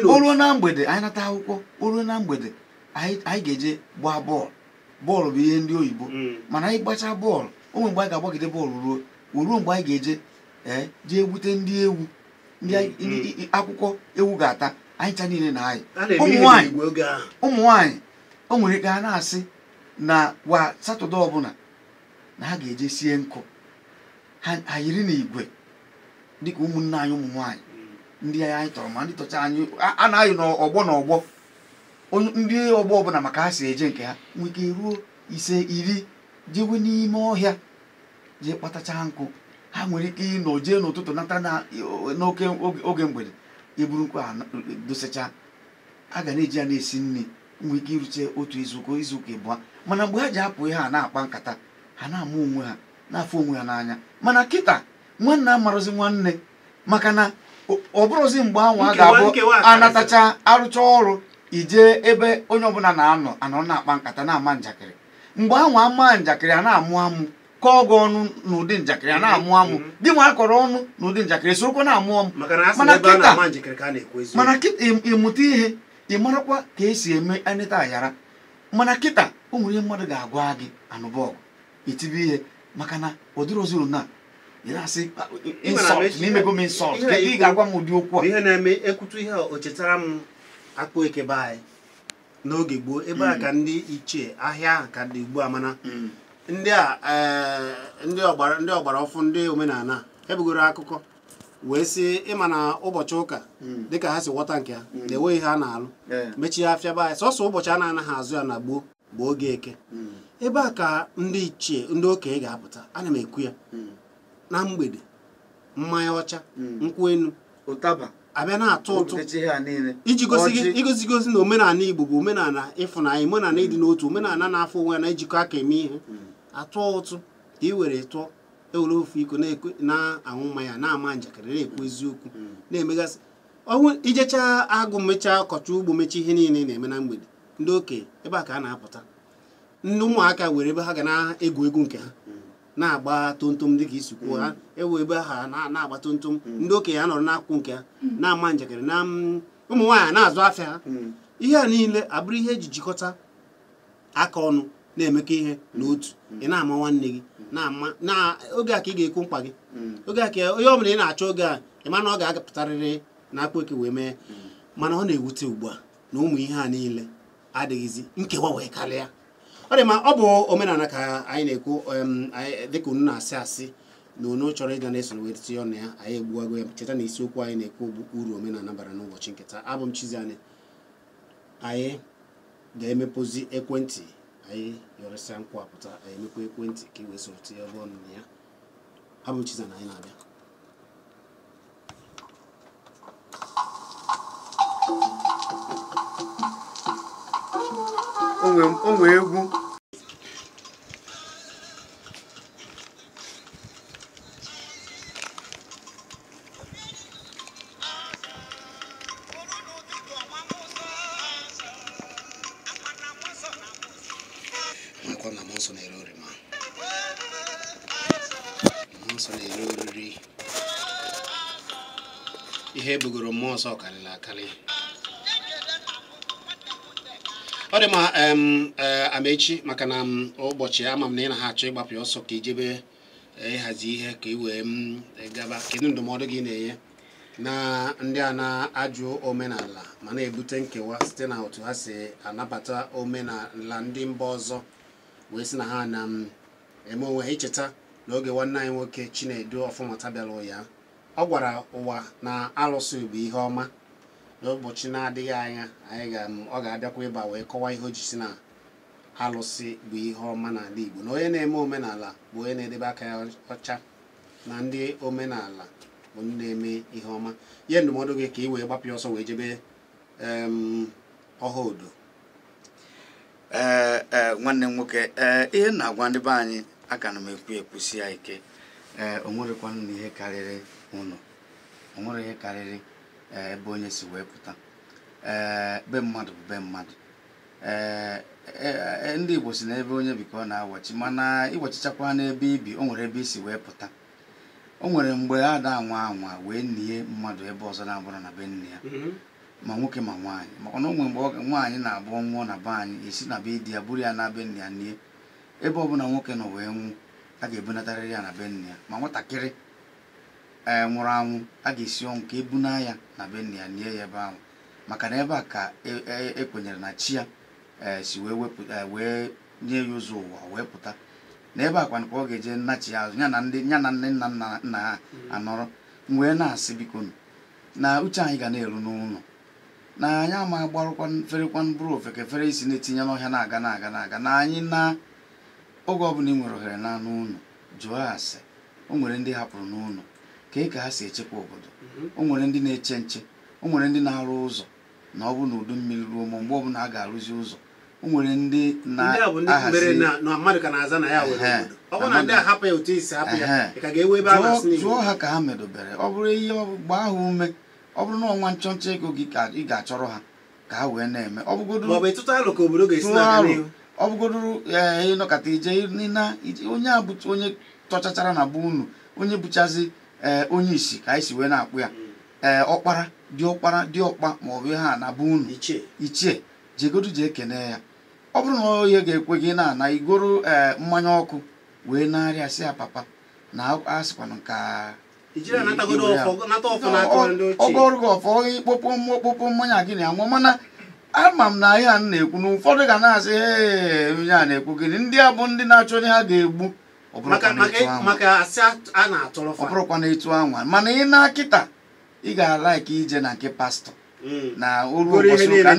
o ruo na mgbede anyị nata akwụkwọ, o ruo na mgbede anyị ga-eje gbaa bọọlụ. Bọọlụ bụ ihe ndị oyibo, mana anyị gbachaa bọọlụ, o nwere mgbe anyị ga-agbagide bọọlụ ruo mgbe anyị ga-eje jee gbute ndị ewu, ndị akwụkwọ ewu ga-ata anyị cha niile na anyị. Ụmụ nwaanyị o nwere ike ha na-asị na kwa Satọde ọbụla na ha ga-eje sie nkụ, ha yiri na igwe dịka ụmụnne anyị ụmụ nwaanyị. Ndị anyị tọrọ ma ndị tọcha anyị a na-ayị n'ọgbọ n'ọgbọ, ndị ọgbọ ọbụla maka ha si eje nke ha nwee ike ruo 5, 10 jewe n'ime ọhịa jee kpatacha nkụ. Ha nwere ike ịnọ jee n'ụtụtụ nata n'oke oge mgbede, eburu nkụ a dosacha, a ga na-eji ya na-esi nri, nwee ike iruche otu izuụka izuụka ịbụọ. Mana mgbe ha ji apụ ihe a na-akpa nkata, ha na-ama onwe ha, na-afụ onwe ha n'anya. Mana kịta nwanne amarụzi nwanne, maka na ọ bụrụzi mgbe anwa a ga-abụ anatacha arụcha ọrụ ije ebe onye ọbụla na-anọ anọ na-akpa nkata na-ama njakịrị. Mgbe anwa ama njakịrị a na-amụ amụ, kọọ gị ọnụ n'ụdị njakịrị a na-amụ amụ, di nwa akọrọ ọnụ n'ụdị njakịrị sorokwa na-amụ amụ. Mana kịta ịmụta ihe, ị marakwa ka esi eme anịta ayara. Mana kịta o nwere ihe mmadụ ga-agwa gị anụbọgụ itibe ihe, maka na ọ dịrọziro na ị na-asị insult n'imego m insult, ị ga-agwa m ụdị okwu a. Ihe na-eme ekwutu ihe o chetara m akpụ eke be anyị n'oge gboo, ebe a ka ndị ichie ahịa ka dị ugbu a. Mana ndị a ndị ọgbara ọfụ ndị omenala ebugoro akụkọ wee sị ịma na ụbọchị ụka dịka ha si ghọta nke ha na-enweghị ihe a na-alụ, mechie afịa be anyị, sọsọ ụbọchị a na-anaghị azụ ya na gboo bụ oge eke. Ebe a ka ndị ichie ndị okenye ga-apụta, ana m ekwu ya na mgbede, mmanya ọcha, nkwụ enu, ụtaba abịa na-atụ ụtụ iji gosi gosi na omenala Igbo bụ omenala ịfụnanya, omenala ịdị n'otu, omenala na-afụ onwe ya na ijikọ aka eme ihe. Atụọ ụtụ ka ị were tụọ, ewere ofu iko na-aṅụ mmanya, na-ama njakịrị, na-ekwu eziokwu, na-emegasị ọnwụ. Ijechaa agụ, mechaa ọkọchị ugbo, mechaa ihe niile na-eme na mgbede, ndị okenye ebe a ka a na-apụta. Ndị ụmụaka were ebe ha ga na-egwu egwu nke ha, na-agba tomtom dịka isi kwuo ha, ewe ebe ha na-agba tomtom, ndị okenye a nọrọ n'akwụkwọ nke ha na-ama njakịrị, na ụmụ nwaanyị na-azụ afịa ha. Ihe a niile abụrụ ihe eji jikọta aka ọnụ na-emekọ ihe n'otu. Ị na-ama nwanne gị, na-ama na oge a ka ị ga-ekwu mkpa gị, oge a ka onye ọbụla ị na-achọ, oge a ị ma na ọ ga-apụtarịrị na akpụ eke wee mee. Mana ọ na-ewute ugbu a na ụmụ ihe a niile adịghịzi, nkewa wee karịa. Ọ dị ma ọ bụ omenala ka anyị na-ekwu, dịka unu na-asị asị na unu chọrọ ịga na-eso wee tinye ọnụ ya, anyị egbuwago ya. Cheta na isiokwu anyị na-ekwu bụ uru omenala bara n'ụbọchị nketa. Abụ m Chiziani. Anyị ga-emepụzi ekwentị, anyị yọrịsịa nkwapụta, anyị emepụ ekwentị ka i wee soro tinye ọnụ na ya. Abụ m Chiziani, anyị na-abịa. Onwe egwu ihe ebugoro mmụọ nsọ karịrị akarị. Ọ dị mma. Amechi, maka na ụbọchị ama m na ị na ha achọ ịgbapụ ọsọ ka ijebe ịhazi ihe ka ị wee gaba, kedu ndụmọdụ gị na-enye na ndị a na-ajụ omenala ma na-ebute nkewa site na otu ha si anabata omenala ndị mba ọzọ wee sị na ha na-eme onwe ha? Icheta n'oge nwanne anyị nwoke Chinedu Ọfọmata bịara ya, ọ gwara ụwa na alụsị bụ ihe ọma. N'ụbọchị na-adịghị anya ọ ga-abịakwa ịba wee kọwaa ihe o ji si na alụsị bụ ihe ọma n'ala Igbo, na onye na-eme omenala bụ onye na-edebe aka ya ọcha, na ndị omenala bụ ndị na-eme ihe ọma. Ihe ndụmọdụ gị ka ị wee gbapụ ọsọ wee jebe ọha odo. Ee, nwanne m nwoke, ee, ihe na-agwa ndị be anyị, aka na m ekwu ekwusi ya ike, ee, o nwerekwanụ na ihe karịrị ụnụ, o nwere ihe karịrị ebe onye si wee pụta. Ee, be mmadụ bụ be mmadụ. Ee, ndị Igbo si n'ebe onye bi ka ọ na-awọchi, mana ịwọchichakwa n'ebe ibi, o nwere ebe isi wee pụta. O nwere mgbe a da anwa anwa wee nie mmadụ ebe ọzọ na-abụrụ na be nne ya, ma nwoke ma nwaanyị, maka na o nwere mgbe nwaanyị na-abụ nwụọ na be anyị, esi na be di ya buru ya na be nne ya nie. Ebe ọbụla nwoke nọ wee nwụ, a ga-ebunatarịrị ya na be nne ya. Ma nwatakịrị ee nwụrụ anwụ, a ga-esi ọnwụ ka ebuna ya na be nne ya nie ya ebe ahụ, maka na ebe a ka ekwenyere na chi ya si wee wepụ wee nye ya ụzọ ụwa wee pụta. Na ebe a kwanụ ka ọ ga-eje nnachi ya azụ, ya na ndị ya na nne nna nna nna ha anọrọ. M wee na-asị, biko, Na uche anyị ga na-eru n'ụlọ na anyị ama gbarụkwa ferekwa bụrụ ofeke fere isi na-etinye n'ọhịa na-aga na-aga na-aga na anyị na oge ọbụla ị nwere ohere na n'ụlọ jụọ ase. O nwere ndị hapụrụ n'ụlọ ka ha si echekwa obodo. O nwere ndị na-eche nche, o nwere ndị na-arụ ụzọ na ọ bụ na udu mmiri ruo ma mgbe ọbụla a ga-arụzi ụzọ. O nwere ndị na-ahazi jụọ ha ka ha medobere. Ọ bụrụ ihe gbaa ha ume, ọ bụrụ na ọnwa nchọnchọ ego gị ka ị ga-achọrọ ha ka ha wee na-eme. Ọ bụgodoro ịnọkọta ije onye a bụ onye tọchachara na be unu, onye bụchazi onye isi ka anyị si wee na-akpụ ya, ọkpara diọkpara diọkpa ma ọ bụ ihe a na be unu ichie, jegodu jee kene ya. Ọ bụrụ na onye ga-ekwe gị na-ana igoro mmanya ọkụ wee na-arịa sị ya papa na asịkwanụ ka ọgọrụ gị ọfọ ikpokpo mmanya gị na-anwụ. Mana ama m na ihe a na-ekwu na ụfọdụ ga na-asị ee onye a na-ekwu gịnị, ndị a bụ ndị na-achọ onye ha ga-egbu. Ọ bụrụkwa na etu anwa. Mana ị na-akịta ị ga-alaiki ije na nke pastọ na oru ụbọchị ụka,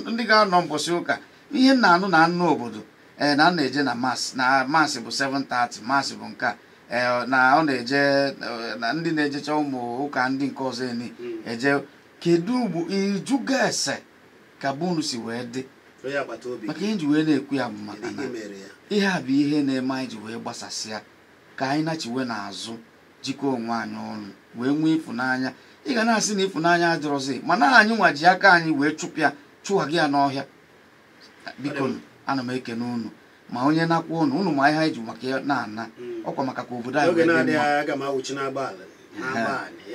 ndị ga-anọ mbọchị ụka. Ihe na-anụ na anụ obodo na a na-eje na mas, na masị bụ 7:30, masị bụ nke a na ọ na-eje na ndị na-ejecha ụmụ ụka ndị nke ọzọ eni eje. Kedu ugbo ijuga ese ka bunu si wee dị? Maka ihe ji wee na-ekwu ya bụ maka na ihe a bụ ihe na-eme anyị ji wee gbasasịa ka anyị nachiwe n'azụ jikọọ onwe anyị ọnụ wee nwee ịfụnanya. Ị ga na-asị na ịfụnanya adịrọzi, mana anyị nwa ji aka anyị wee chụpụ ya, chụwa gị ya n'ọhịa. Biko ana m ekene unu ma onye nakwa unu unu ma ihe anyị ji maka ya na-ana ọkwa maka ka obodo anyị wee dị mma, ka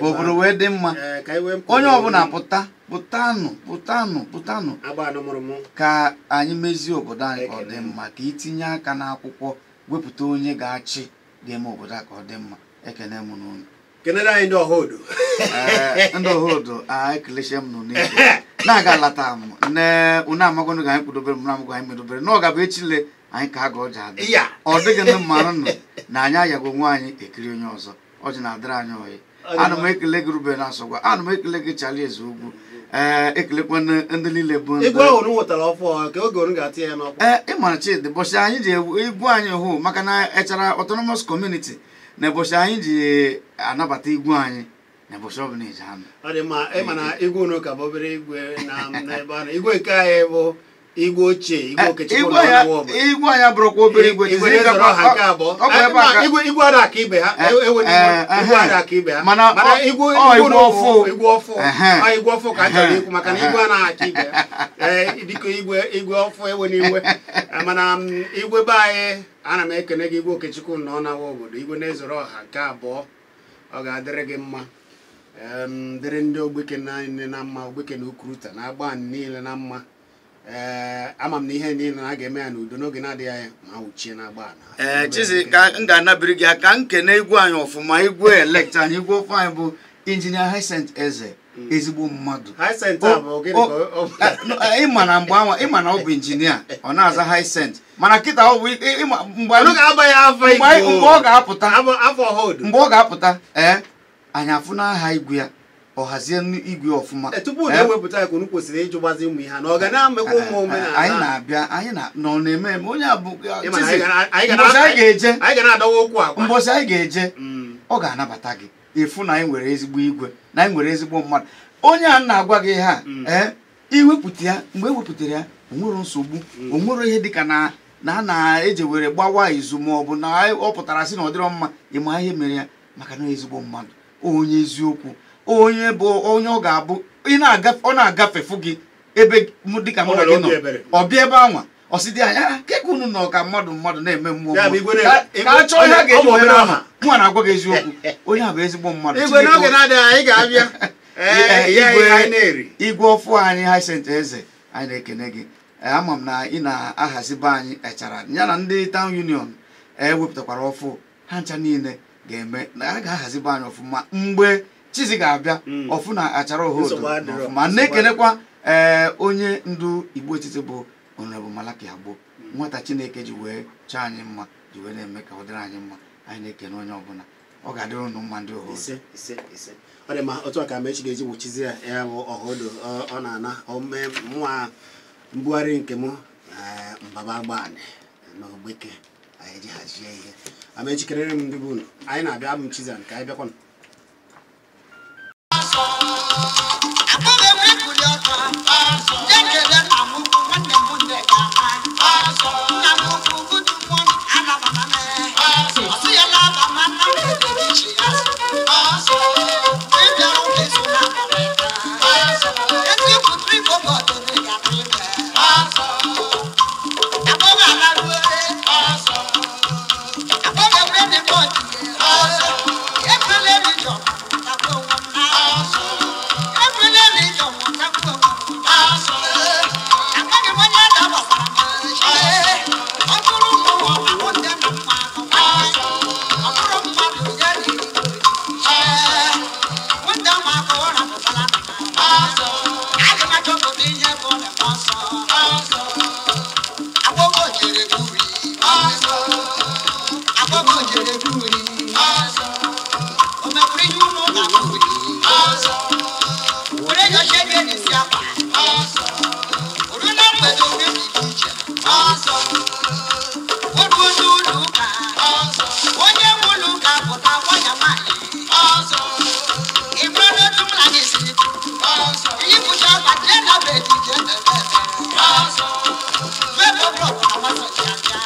obodo wee dị mma. Onye ọbụla pụta pụtanụ pụtanụ pụtanụ ka anyị mezie obodo anyị ka ọ dị mma, ka itinye aka n'akwụkwọ wepụta onye ga-achị ga-eme obodo a ka ọ dị mma. Ekene m n'unu. Kenere anyị ndị ọhụrụ. Ndị ọhụrụ a ekeleche m nụ n'ike na-aga alata m nne unu amagọnụ ga anyị kwudobere m na-amagọ anyị medobere na ọ ga-abụ echile anyị ka a ga ọja adị. Ọ dịghị ndị mmadụ nụ na anyị ayago onwe anyị ekiri onye ọzọ ọjị na-adịrị anyị oyi. Ana m ekele gị Ruben Asọgwa, ana m ekele gị Charles Ugwu, ekelekwa ndị niile bụ ndị ịmara Chidi bọchị anyị ji igwu anyị hụ maka na echara autonomous community na ụbọchị anyị ji anabata igwe anyị na ụbọchị ọbụla eji anụ. Ọ dị mma. Ịma na igwe unu ka bụ obere igwe n'ebe a. Igwe nke anyị bụ igwe ochie, igwe Okechukwu na ọnụ ọbụla. Igwe anyị abụrụkwa obere igwe. Igwe ada aka ibe ha. Igwe ada aka ibe ha. Mana igwe ọfụ igwe ọfụ igwe ọfụ ka a chọrọ ikwu maka na igwe anaghị aka ibe ha. Biko igwe igwe ọfụ ewe n'igwe. Mana igwe be anyị ana m ekene gị igwe Okechukwu na ọnawa obodo, igwe na-ezoro ọha nke abụọ. Ọ ga-adịrị gị mma, dịrị ndị Ogbeke niile na mma, Ogbeke na Ukuruta na agba niile na mma. Ama m na ihe niile na a ga-eme ya n'udo n'oge na-adịghị anya ma wuchie na agba. Chizi ka m ga-anabiri gị aka nkene igwe anyị ọfụma, igwe elekt anyị, igwe ofe anyị bụ injinia Hyacinth Eze, ezigbo mmadụ. Ịma na mgbe anwa ịma na ọ bụ injinia ọ na-aza Hyacinth, mana kịta ọ bụ mgbe ọ ga-apụta mgbe ọ ga-apụta ee anyị afụ n'aha igwe ya, ọ hazie igwe ọfụma. Tupu na-ewepụta ya ka unu kwesịrị ịjụgbazi ụmụ ihe na ọ ga na-amekwa ụmụ omenala anyị na-abịa anyị na ọ na-eme eme onye a bụ mbọchị anyị ga-eje mbọchị anyị ga-eje ọ ga-anabata gị efu na anyị nwere ezigbo igwe na anyị nwere ezigbo mmadụ. Onye a na-agwa gị ha ee iwepụta ya mgbe ewepụtara ya o nwere nsogbu, o nwere ihe dịka na a na-eje were gbawa izu ma ọ bụ na ọ pụtara sị na ọ dịrọ mma. Ịma ihe mere ya maka na ezigbo mmadụ, onye eziokwu, onye bụ onye ọ ga-abụ ọ na-agafefu gị ebe dịka mụ na gị nọ, ọ bịa ebe anwa ọ sị dị anya keka unu nọ ka mmadụ mmadụ na-eme mmụọ ka a chọọ ihe a ga-eji were ama. Mụ na-agwa gị eziokwu, onye a bụ ezigbo mmadụ. Igwe ọfụ anyị Hyacinth Eze, anyị na-ekene gị. Ama m na ị na-ahazibe anyị echara ya na ndị town union ewepụtakwara ọfụ ha ncha niile ga-eme na a ga-ahazibe anyị ọfụma mgbe Chizi ga-abịa ọfụ na achara ohodo ọfụma. Na-ekenekwa onye ndu Igbo Etiti bụ Honorable Malaki Agbo, nwata Chineke ji wee chọọ anyị mma, ji wee na-eme ka ọ dịrị anyị mma. Anyị na-ekene onye ọbụla. Ọ ga-adịrị unu mma ndị Ohodo. Ise ise ise. Ọ dị mma. Otu a ka Amechi ga-eji wuchizi ya, ya bụ Ohodo ọ na-ana ome mụa mbugharị nke mụ mbaba agbanị na Ogbeke anyị ji hazie ihe. Amechi, kelere m ndị bụ unu. Anyị na-abịa. Abụ m Chizzy, ka anyị bịakwanụ. Akpọghị m ekuli ọtọ. Jekele nna m ukwu, nwanne m nne ka ha. Nna m ukwu good morning, anabata m. Ọ sị ya laba ma nna m edere ichi ya sị. Ị bịara ụka izu na-abịa ebe a. Ezi pụtara igbo bụ ọdịdị ga-abụ ibe. Akpọghị alaruo. Akpọghị egbe dị m ọdịye. Ekwele m ije ọma, takwa onwe m na. Ekwele m ije ọma, takwa onwe m na. Amaghị m onye ada gbasara m. Ọ bụrụ ụmụ ụwa, ahụ ndị na mma ahụ. Ọ bụrụ mmadụ ya na-eri. Ndị ama aka ụra pụtara na aga m achọpụta ihe bụ na ọsọ. Agbọghọ jere buri. Agbọghọ jere buri. O mekwuru ihe ụlọ ụka buri. Were ya chebe n'isi akwa. Oru na mgbede oge dị iche. O ruo n'ụlọ ụka. Onye nwe ụlọ ụka pụta gwa ya nwaanyị. Ị bụrụ n'otu mụ na gị siri kwu. Iyipụcha akwa jee na be di jee mebe ebere. Febo blọk na nwata ji abịa.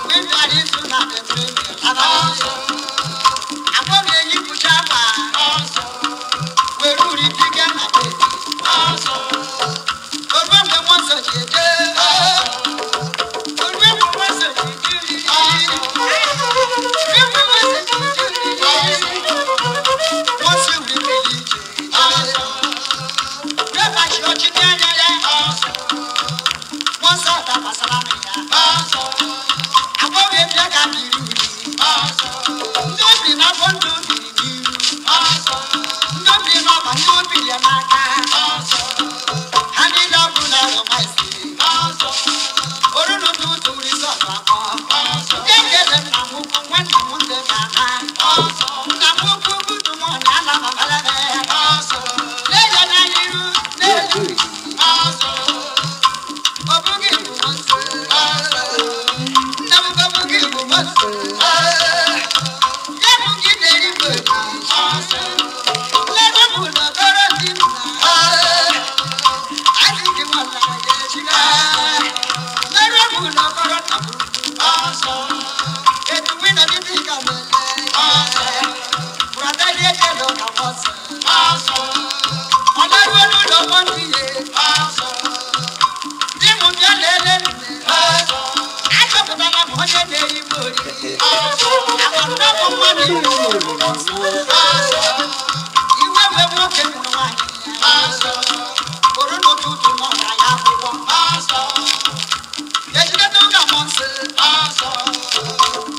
Mgbe ị bịara izu na bebe agbọghọ eyipụcha akwa. Were uri piga na be di. O ruo mgbe mmụọ nsọ ji eje. O ruo mgbe mmụọ nsọ ji eje. Ruo mgbe mmụọ nsọ ji eje. Mmụọ nsọ wuri mmiri ije. Refachi ọchịchị anya ya. Mmụọ nsọ dakwasara m ya. Agbọghọ ebia ka biri uri. Ndị obiri n'afọ, ndị obiri n'iru. Ndị obiri n'ọba, ndị obiri ya n'aka. Ha niile ọbụla ghọmaisi. Oru n'ụtụtụ rizọtụ akpọ. Ndị ekele nna m ukwu, nwanne m ndị ga-ana. Nna m ukwu butu m na ana babalebe. Lee ya n'anya iru n'elu. Ọ bụghị bụ nsọ. Nna m ọ bụghị bụ nsọ. Ya bụ gị na-eri m obi. Lebe m n'okporo ndị nna. Adịghị m ọla ya ejila. Lebe m n'okporo nna m ukwu. Etu wina dị dị ka mele. Brother ekele ụka m ọsọ. Ọ laruo n'ụlọ m ndị ya. Di m bịa lelee nne. Achọpụtala m onye na-eyi m oriri. Agbamna bụ mmadụ iri iwe mgbe nwoke mụrụ nwaanyị ya. Bụrụ n'ụtụtụ na ọ gbara ya akwụkwọ. Ejideta ụka mmụọ nsọ.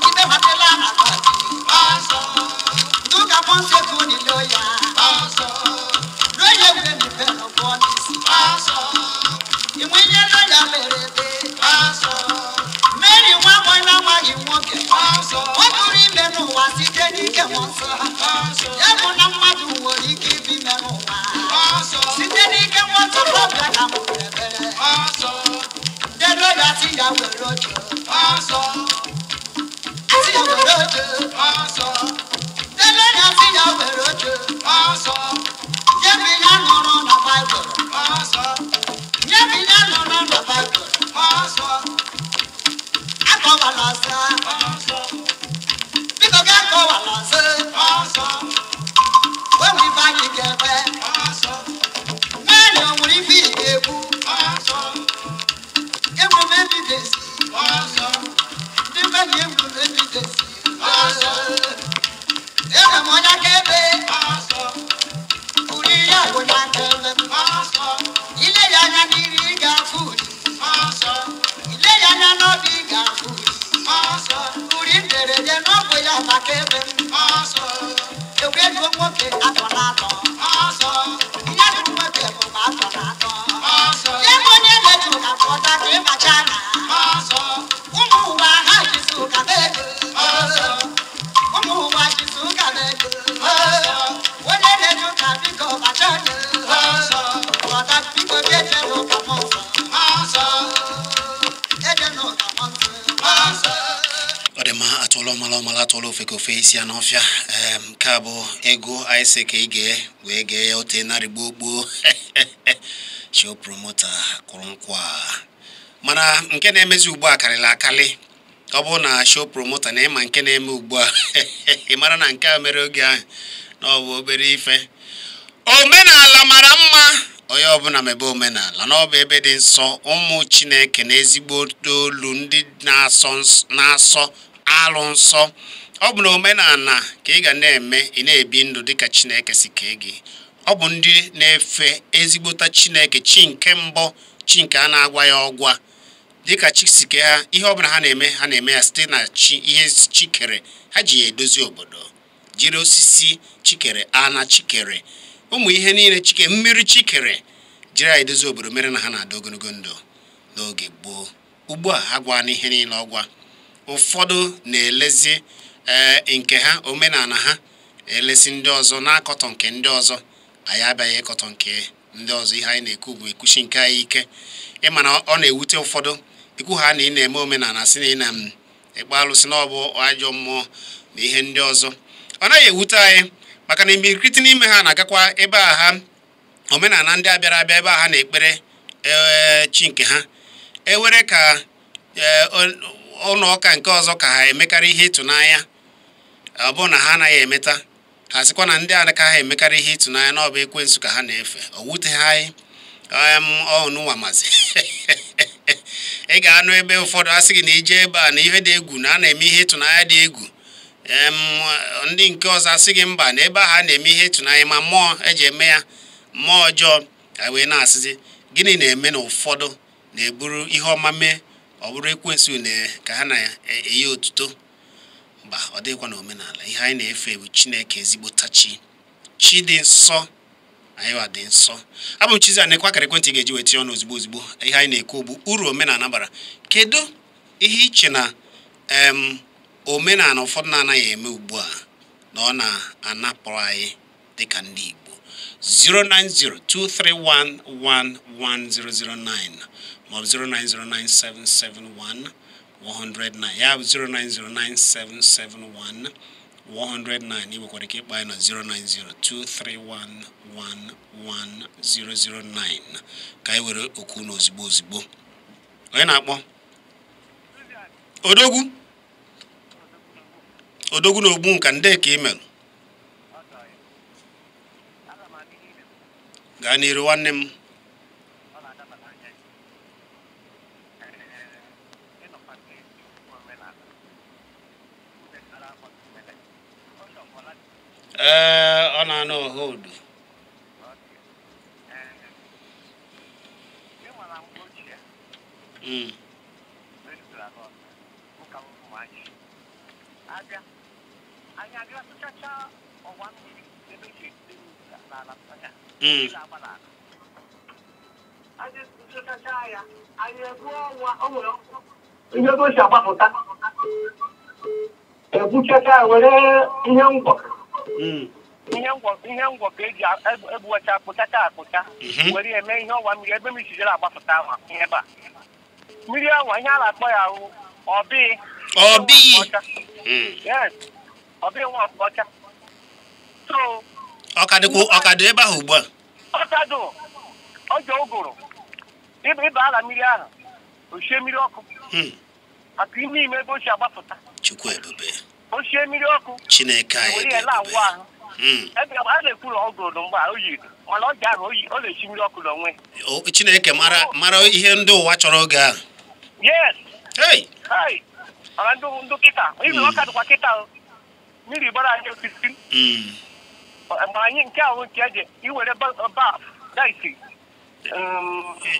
Ibe batela na kọtị. Ndị ụka mmụọ nsọ etu nilo ya. Ruo ya egwu emipe n'ụkwụ n'isi. Inwe ihe nọ ya mere ebe. Mary nwa agbọghọ na-amaghị nwoke. Ọ tụrụ ime n'ụwa site n'ike mmụọ nsọ. Ya bụ na mmadụ nwere ike ibi ime n'ụwa. Site n'ike mmụọ nsọ ọbịa ka m ebere. Dedo ya sị ya were oche. Asị ya were oche. Dedo ya sị ya were oche. Nye m ihe nụrụ na Baịbụl. Nye m ihe nụrụ na Baịbụl. Akọwala ọsọ. Biko gị akọwala ọsọ. Onwe ife anyị ga-ekwe. Naanị o nwere ife ị ga-ekwu. Enwe m evidence. Ndị be na enwe m evidence. Enwe m onye akaebe. Uri ya bụ onye akaebe. Ile ya anya n'iri ị ga-afụ uri. Ile ya anya n'obi ị ga-afụ uri. Uri mberede n'ọbụ ya maka ebe m. Egwu nwoke atọ na atọ. Ihe bụ nwoke bụ atọ na atọ. Ya bụ onye na-eji ụka pụta ka ịmacha na. Ụmụ ụwa ha jizi ụka mee ego. Ụmụ Ama atụọla ọmala ọmala atụọla ofe ka ofe isi ya n'ọfịa. Nke a bụ ego anyị sị ka ị gee wee gee ya ote narị gboo gboo. Show promoter kụrụ nkwa, mana nke na-emezi ugbu a karịrị akarị. Ọ bụrụ na show promoter na ịma nke na-eme ugbu a, ị mara na nke a mere oge ahụ na ọ bụ obere ife. Omenala mara mma, onye ọbụla mebe omenala na ọ bụ ebe dị nsọ. Ụmụ Chineke na ezigbo olu ndị na-asọ alụ nsọ. Ọ bụ na omenala ka ị ga na-eme, ị na-ebi ndụ dịka Chineke si kee gị. Ọ bụ ndị na-efe ezigbota Chineke, chi nke mbụ, chi nke a na-agwa ya ọgwa dịka chi si kee ha. Ihe ọbụla ha na-eme, ha na-eme ya site na chi, ihe chi kere ha ji ya edozi obodo, jiri osisi chikere, ana chikere, ụmụ ihe niile chike, mmiri chikere, jiri ya edozi obodo, mere na ha na-adị ogologo ndụ n'oge gboo. Ugbu a ha gwa n'ihe niile ọgwa. Ụfọdụ na-elezi nke ha, omenala ha elesi ndị ọzọ, na-akọtọ nke ndị ọzọ. Anyị abịaghị ịkọtọ nke ndị ọzọ. Ihe anyị na-ekwu bụ ekwuchi nke anyị ike. Ịma na ọ na-ewute ụfọdụ ikwu ha na ị na-eme omenala, sị na ị na-ekpe alụsị, na ọ bụ ajọ mmụọ na ihe ndị ọzọ. Ọ naghị ewute anyị, maka na imirikiti n'ime ha na-agakwa ebe a ha omenala ndị a bịara abịa, ebe a ha na-ekpere chi nke ha. Ewere ka ụlọ ụka nke ọzọ ka ha emekarị ihe ịtụnanya, ọ bụrụ na ha anaghị emeta, ha sịkwa na ndị a ka ha emekarị ihe ịtụnanya na ọ bụ ekwensu ka ha na-efe. O wuteghị anyị. Ọnụnwa mazi ị ga-anụ ebe ụfọdụ a sị gị na ije ebe a na ihe dị egwu, na a na-eme ihe ịtụnanya dị egwu. Ndị nke ọzọ asị gị mba, na ebe ahụ a na-eme ihe ịtụnanya, ma mmụọ eji eme ya mmụọ ọjọọ. Wee na-asịzi gịnị na-eme na ụfọdụ na-eburu ihe ọma mee, ọ bụrụ ekwensu na ka ha na-eyi otuto. Mba, ọ dịghịkwa na omenala. Ihe anyị na-efe bụ Chineke, ezigbo tachi, chi dị nsọ. Anyị wa dị nsọ. Abụ m Chizi Anekwa. Akara ekwentị ga-eji weta ọnụ ozugbo ozugbo. Ihe anyị na-ekwu bụ uru omenala bara. Kedu ihe iche na omenala ụfọdụ na-anaghị eme ugbu a na ọ na-anapụrụ anyị dịka ndị Igbo? 09023111009 maọbụ 0909771 109. Ya bụ 0909771 109. Ị nwekwara ike ịkpọ anyị na 09023111009 ka anyị were okwu na ozugbo ozugbo. Onye na-akpọ? Odogwu, odogwu na ogbu nka ndị ka imelụ. Gaa n'iru, nwanne m. Ee, ọ na-anụ ọha odo. Ihe ebe o si agbapụta, egbuchacha, were ihe ngwọ, ihe ngwọ ka eji egbuwacha, akpụchacha akpụcha, were eme ihe ọwa mmiri ebe mmiri sijere agbapụta ahụ. Ihe ebe a mmiri anwa, ihe a na-akpọ ya ahụ ọbị. Ọbị. Yes, ọbị nwa ọcha. So ọ ka dịkwa, ọ ka dị ebe ahụ ugbu a? Ọkadụ ọjọ ụgụrụ ịba ala mmiri ahụ, oshie mmiri ọkụ maka ime ime ebe o si agbapụta. Chukwu ebube. Oshie mmiri ọkụ. Chineke anyị were dị ya na-awụ ebube. Ahụ ebe a na-ekwu na ọ gụrụ mgbe a o yiri, mana ọja ahụ oyi, ọ na-esi mmiri ọkụ n'onwe. Chineke mara mara ihe ndị ụwa chọrọ oge ahụ. Yes. Hey! Hai, mana ndụ ndụ kịta ibi, ọka dịkwa kịta o. Mmiri gbara anyị osisi. Mgbe anyị nke ahụ nke eji iwere baf daisi.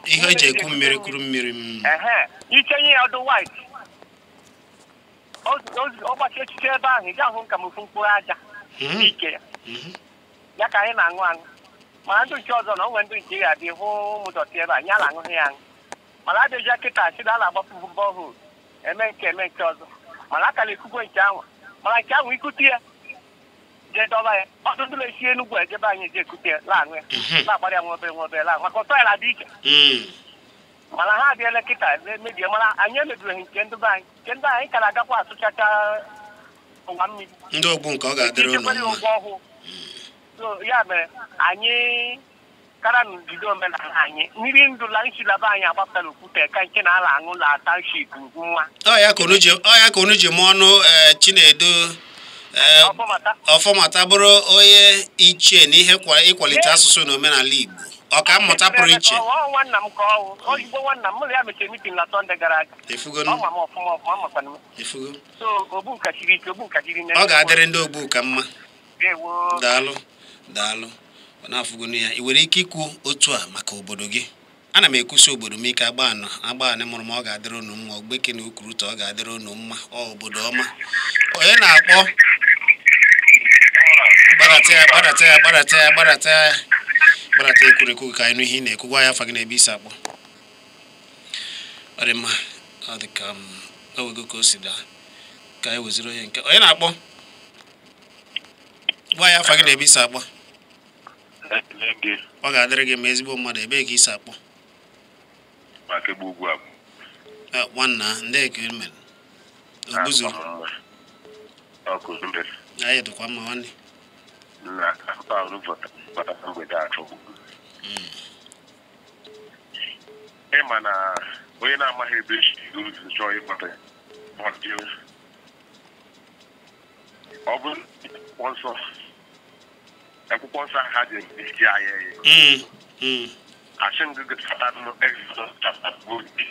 Ihe eji eku mmiri, kuru mmiri. Ehe, ichenye ya ọdụ white, ọ gbachi echiche ebe ahụ, ị ga-ahụ nka m ofu mkpụrụ aja n'ike ya. Ya ka anyị na-aṅụ aṅụ. Mana ndị nke ọzọ na onwe ndị nke ya dị hụ ụmụ dọtị ebe a, anyị na-aṅụghị ya aṅụ. Mana adịghị kịta sị na a na-agbapụ bọhol, eme nke, eme nke ọzọ, mana aka na-ekwukwe nke ahụ. Mana nke ahụ ikute ya jee dọba ya, ọtụtụ ndị na-esi Enugwu ejebe anyị eje ekute ya, la-aṅụ ya, na-agbara ya nwa obere nwa obere, la maka ụtọ ya na-adị iche. Mana ha abịala kịta mebie mana anyị emebibeghị nke ndị be anyị. Nke ndị anyị ka na-agakwa asụchacha ụwa mmiri. Ndị ogbu nke ọ ga-adịrị unu mma. So ya mere anyị kara n'ogige omenala anyị mmiri ndụ la nsilaba anyị agbapụtara okwute ka nke na-ala aṅụ la township nwa. Ọ ya ka unu ji mụọ ọnụ Chinedu Ọfọmata bụrụ onye ichie na ihe ịkwalite asụsụ na omenala Igbo. Ọka mmụta pụrụ iche. Ọ nwanna m ka ọ ozugbo nwanna m mụrụ ya mechie mitin na Sọnde gara aga. Efugo. Ọ ma m ọfụma ọfụma makwana m. Efugo. So Ogbuka siri ike, Ogbuka siri nne. Ọ ga-adịrị ndị Ogbuka mma. Daalụ, daalụ. Ọ na-afụgo ya. Ị nwere ike ikwu otu a maka obodo gị. Ana m ekwusi obodo m ike agba anị mụrụ m ọ ga-adịrị unu mma. Ogbeke na Ukuruta ọ ga-adịrị unu mma. Ọ obodo ọma. Onye na-akpọ? Gbadata ya, gbadata ya, gbadata ya, gbadata ya. Gbadata ekwurekwu ka anyị nụ ihe ị na-ekwu. Gwa ya afa gị na ebe isi akpọ. Ọ dị mma. Ọ dị ka o wego ka o si daa. Ka anyị weziri onye nke. Onye na-akpọ? Gwa ya afa gị na ebe isi akpọ. Ọ ga-adịrị gị ma ezigbo mmadụ. Ebee ka isi akpọ? Nwanna ndị ka mere. Ogbuzuru. Anyị dịkwa mma nwanne. Ịma na onye na-amaghị ebe esi chọọ ịkpata ya ọ bụ akwụkwọ nsọ ha ji eji ahịa ya asị m gị Exodus chapter 40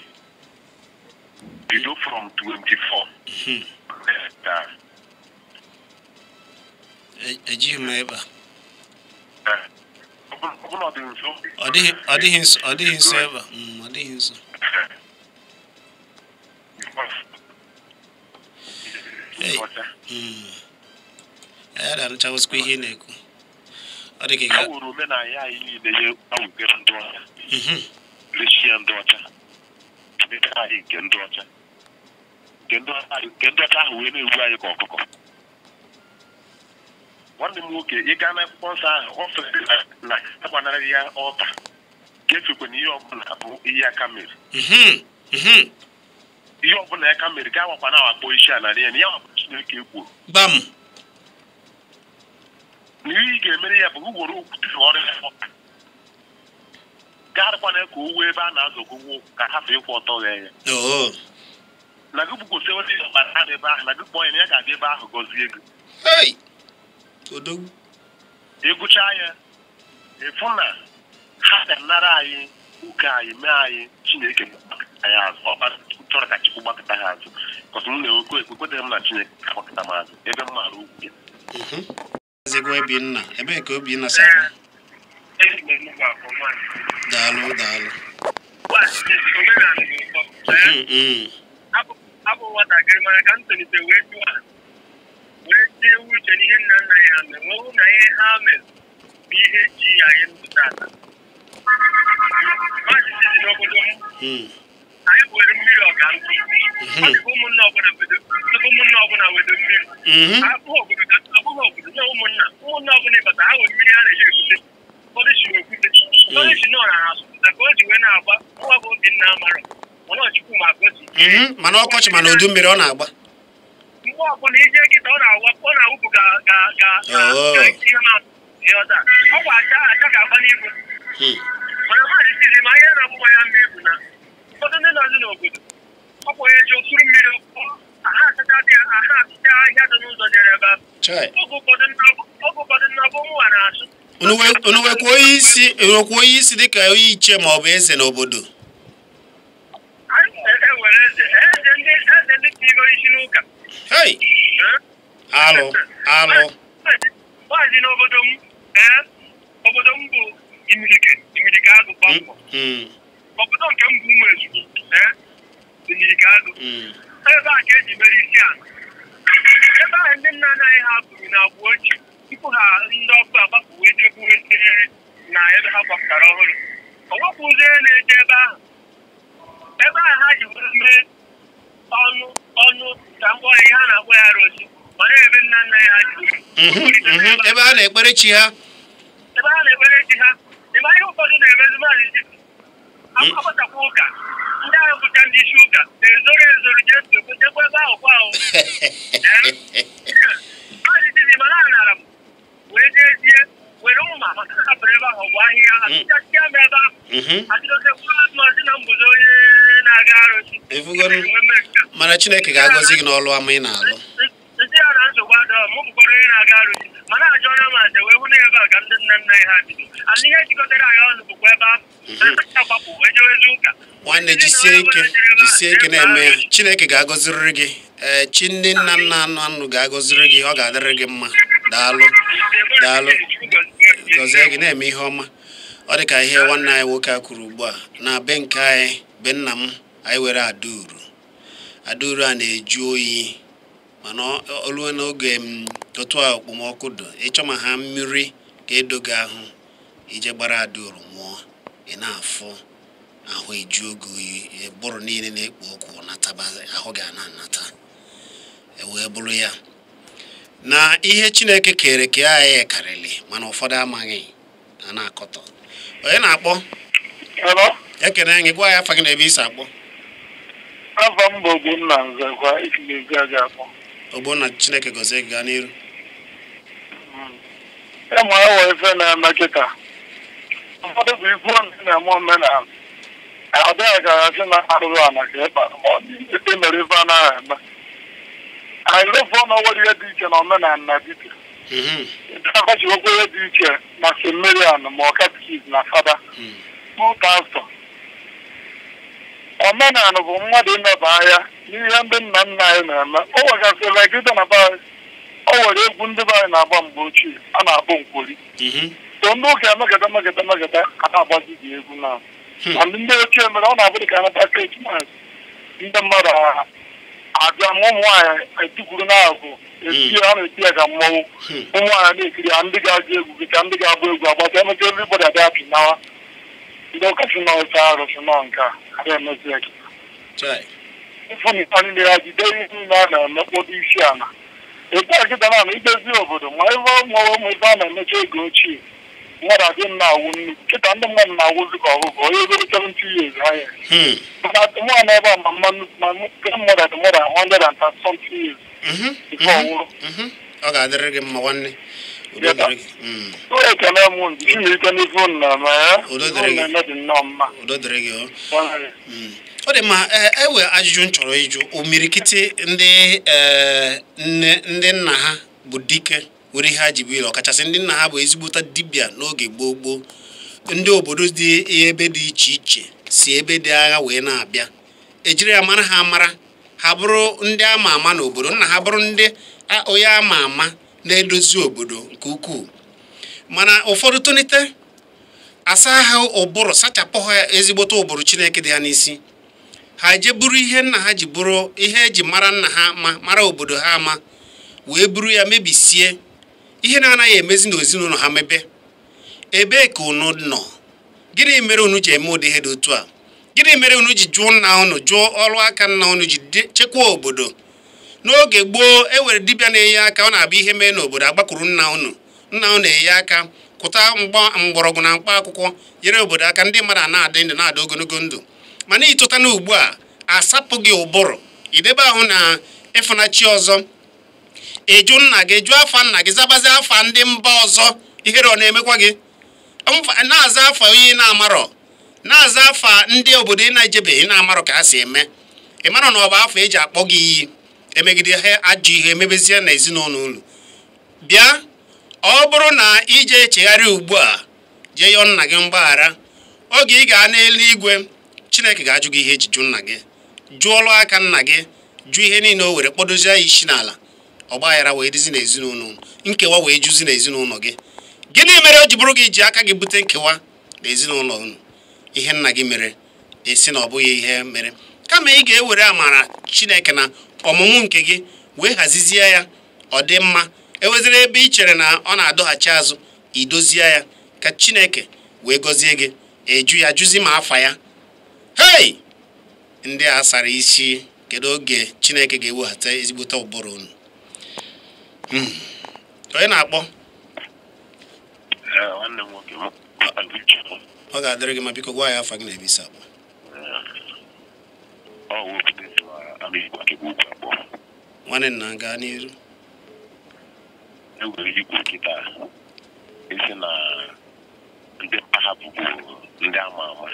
bido from 24. Ejighị m ebe a. Ọ dịghị nso ebe a. Ọ dịghị nso. Ya na-anụchawụzikwa ihe ị na-ekwu. Ọ dị ka ha wuru omenala anyị niile ya awụgere ndị ọcha, rechie ndị ọcha, mepere anyị nke ndị ọcha, nke ndị ọcha ahụ wee na-egbu anyị ka ọkụkọ. Nwanne m nwoke, ị gaa n'akwụkwọ nsọ ahụ, ọ sịrị na agbanarị ya ọta ga-efekwa na ihe ọbụla bụ ihe aka mere. Ihe ọbụla aka mere ga awakwa na awakpọ isi ala ya na ya wapụ Chineke kwuru. Gbam. Na ihe ị ga-emere ya bụ were okwute ọrụ ya ọta. Gaarịkwana ka o wuo ebe a na-azọgbu ka hapụ ịkwụ ọtọ gha ya. Na gị bụkwụsị onye ọkpara ebe ahụ na gị kpọọ ya na ya ga-abịa ebe ahụ gọzie gị. Ịgụcha ya ịfụ na ha ga-anara anyị ụka anyị mee anyị Chineke anyị azụ. Ọkpara chọrọ ka Chukwu gbakọta ha azụ kọsụ m na-ekwe ekweteghị m na Chineke gbakọta m azụ ebe m maara okwu ya. Obinna, ebee ka Obinna si akpọ? Daalụ, daalụ. Abụ nwatakịrị mana ka m tolite wee jụọ wee tie uche n'ihe nna nna ya mere wee hụ na ihe ha mere bụ ihe ji anyị ndụ tata. Maazị Chizi n'obodo m, anyị were mmiri ọga nkụ. Ọ dịka ụmụnna ọbụla wedo mmiri. Abụghị obodo na ụmụnna ọbụla ịbata ha were mmiri a na-eji ekute. Ụfọdụ si n'okwute, ụfọdụ si n'ọra na-asụpụta ka o ji wee na-agba nwa bụ Obinna amarọ mana Chukwu ma ka o si. Mana ọkọchị mana udu mmiri ọ na-agba. Mgbe ọbụla ije kịta ọ na-awụpụ ka ihe na-ọza ọ kwa aja ga-agba n'ibu. Mana maazị Chizi ma ihe na-agbụgba ya mma egwu na ụfọdụ ndị nọzi n'obodo ọ kwa onye ji okpuru mmiri aha asụcha ahịhịa dị n'ụzọ jere ebe ahụ. Oge ụfọdụ nnabụ nwa na-asụ. Unu nwekwa onye isi dịka onye iche ma ọ bụ eze n'obodo? Enwere eze ndị tigo isi n'ụka. Hey! Alụ, alụ. Maazị n'obodo m, obodo m bụ Imirike agụ kpamkpọ. Obodo nke m bụ Ụmụezu, Imirike agụ. Ebe a ka eji mere isi ala. Ebe ahụ ndị nna anaghị ha buru na agwa ochie tupu ha ndị ọkụ agbapụ wee jebu na ebe ha gbapụtara ọhụrụ. Ọ wepụzie na-eje ebe ahụ. Ebe ahụ ha ji were mee ọnụ ọnụ ka mkpọ ihe a na-akpọ ya arụsị mana ebe nna nna ya ha ji were. Ebe ha na-ekpere chi ha. Ebe ha na-ekpere chi ha. Ebe ihe ụfọdụ na-emezi maazị Chizi. Agbachakwa ụka ndị ahụ bụcha ndị isi ụka na-ezoro ezoro jee jekwa ebe ahụ kwa ahụ. Maazị mana anara m wee jezie were mma maka hapụrụ ebe ahụ bụ ahịhịa atụchasịa m ebe ahụ adịdozekwa maazị na mbuzo onye na-aga arụsị. Mana Chineke ga-agọzi gị n'ọlụ ama ị na-alụ. Ndị ya na nsogbu adọghọ mụ bụkwara onye na-aga arụsị mana ajọ onye maazị wee hụ na ebe a ka ndị nna nna anyị ha bido ala ihe jikọtara anyị ọnụ bụkwa ebe ahụ agbapụ wee jewezi ụka. Nwanne jisie ike na-eme ya. Chineke ga-agọziriri gị. Ee, chi ndị nna nna anụ anụ ga-agọziri gị, ọ ga-adịrị gị mma. Daalụ daalụ, gọzie gị na-eme ihe ọma. Ọ dị ka ihe nwanne anyị nwoke a kwuru ugbu a na be nke anyị, be nna m, anyị were adauru. Adauru a na-eju oyi mana olu n'oge otu a okpomọkụ dị, ịchọ ma ha mmiri ka edogo ahụ ije gbara adauru nwụọ, ị na-afụ ahụ eju oge oyi, bụrụ niile na-ekpo ọkụ nataba ahụ ga na-anata wee bụrụ ya na ihe Chineke kere ka anyị karịrị, mana ụfọdụ amaghị a na-akọtọ. Onye na-akpọ? Ekene gị, gwa ya afa gị na ebe isi akpọ. Afọ m bụ Ogbonna Nzekwa, esi aga akpọ. Ogbonna, Chineke gọzie gị, gaa n'iru. Ịmụ ewe ife na-eme kịta ụfọdụ bụ ikwu na-eme omenala ọ dịghị ka asị na arụrụ ala ka ịkpa ma ọ dị mere ife anaghị eme. Anyị lụfụọ na onwere ihe dị iche na omenala na dibịa akọchiwekwa ihe dị iche na semerian ma ọ katikis na fada pastọ. Omenala bụ mmadụ imeba anya n'ihe ndị nna nna anyị na-eme. O nwegasịrị gide na be anyị, o nwere egwu ndị be anyị na-agba mgbe ochie a na-abụ nkwori. So ndị ụka emegede megede megede a na-agbazi gị egwu na ma ndị ochie mere ọ na-abụ dịka anata krismas ndị mmadụ abịa ma ụmụ nwaanyị etikwuru n'akụ eti a na-eti ya ka mmọnwụ, ụmụ nwaanyị na-ekiri ya, ndị ga-agụ egwu gị ka ndị ga-agba egwu agbata emeka everybody abịa pị nawa. Ndị ụka si nọ ofe arụsị nọ nke a adịghị emezi ya kịta. Ịfụnịta niile ya jide ihe niile a na-eme kpọdo isi ala etu a kịta na idezi obodo ma ebe ụmụ ife a na-emecha oge ochie mmadụ adị m na-awụ nnukwu kịta ndị mmadụ na-awụzi ka ọgụgụ onye obere 70 years ha ya mana nwa na ebe a ma mma nnukwu ma mmadụ dị more than 100 and something years ife ọwụrụ. Ọ ga-adịrị gị mma nwanne. Udo dịrị gị. Ekele m Chineke n'ife unu na-eme ya. Udo dịrị gị. Na-eme dị nnọọ mma. Udo dịrị gị. Ọ dị mma. Ewe ajụjụ m chọrọ ịjụ omirikiti ndị ndị nna ha bụ dike were ihe ha ji bụ ile, ọkachasị ndị nna ha bụ ezigbota dibịa n'oge gboo gboo, ndị obodo dị ebe dị iche iche si ebe dị agha wee na-abịa ejiri ya mara ha amara, ha bụrụ ndị ama ama n'obodo, nna ha bụrụ ndị onye ama ama na-edozi obodo nke ukwuu. Mana ụfọdụ tonite asa ha ụbụrụ, sachapụ ha ezigbote ụbụrụ Chineke dị ha n'isi, ha je buru ihe nna ha ji bụrụ ihe eji mara nna ha ma mara obodo ha ama wee buru ya mebisie ihe na-anaghị emezi n'ezinụlọ ha mebe. Ebee ka unu nọ? Gịnị mere unu ji eme ụdị ihe dị otu a? Gịnị mere unu ji jụọ nna unu, jụọ ọrụ aka nna unu ji chekwaa obodo? N'oge gboo e were dibịa na-enye aka, ọ na-abụ ihe mee n'obodo agbakwuru nna unu, nna unu na-enye aka kụta mgbọrọgwụ na mkpa akwụkwọ nyere obodo aka, ndị mmadụ na-adị ndụ na-adị ogologo ndụ. Mana ịtụta na ugbu a asapụ gị ụbụrụ, idebe ahụ na ịfụnachi ọzọ, ịjụ nna gị, jụọ afa nna gị, zabazi afa ndị mba ọzọ, ihere ọ na-emekwa gị? Na-aza afa onye na-amarọ, na-aza afa ndị obodo ị na-ejebeghị na-amarọ ka ha si eme. Ị mara na ọ bụ afọ eji akpọ gị iyi emegide ha ajọ ihe emebezie na ezinụlọ unu. Bịa, ọ bụrụ na ije echegharị ugbu a jee yọọ nna gị mgbaghara, oge ị ga n'eluigwe Chineke ga-ajụ gị ihe eji jụ nna gị, jụọlụ aka nna gị, jụ ihe niile o were kpọdozie ya isi n'ala, ọgbaghara wee dịzi n'ezinụlọ, nkewa wee juzi n'ezinụlọ gị. Gịnị mere o ji bụrụ gị ji aka gị bute nkewa n'ezinụlọ unu? Ihe nna gị mere esi na ọ bụghị ihe mere, kama ị ga-ewere amara Chineke na ọmụmụ nke gị wee hazizie ya ọ dị mma. Eweziri ebe ị chere na ọ na-adọghachi azụ, idozie ya ka Chineke wee gọzie gị. Eju ya jụzi ma afa ya. Hei, ndị a sara isi, kedu oge Chineke ga-eweghata ezigbote ụbụrụ unu? Onye na-akpọ? Nwanne m nwoke, Ọ ga-adịrị gị ma biko gwa ya afa gị na ebe isi akpọ. Nwanne nna gaa n'iru. Enwere igwe kịta isi na ndị mpaghara bụbu ndị ama ama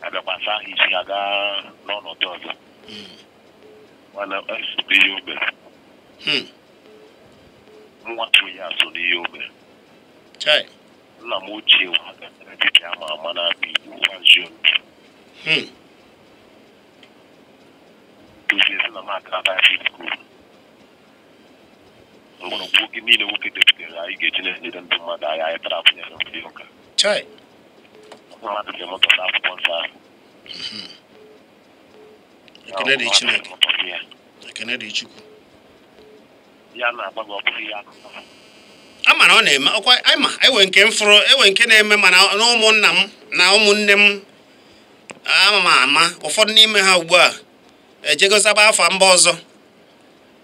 abịakwasa aha isi ha gaa n'ọnọdụ ọzọ. Mana esote ihe o mere. Nwatụ ya so n'ihe o mere. Nna m ochie dibịa ama ama na-abịa Igbo nwazi dozie sị na m agara private school. Mgbọrọgwụ nwoke niile nwoke depụtara anyị ga-eji na-enyere ndị mmadụ anya anyị tara apụnyere ndị ụka. Mmadụ ga-emụtọta akwụkwọ nsọ ahụ. Ekene dị Chineke. Ekene dị Chukwu. Ya na-agba gị ọ bụghị ya. Ama na ọ na-eme ọkwa ama enwe nke m fụrụ enwe nke na-eme mana na ụmụnna m na ụmụnne m ama ama ụfọdụ n'ime ha ugbu a ejegozaba afa mba ọzọ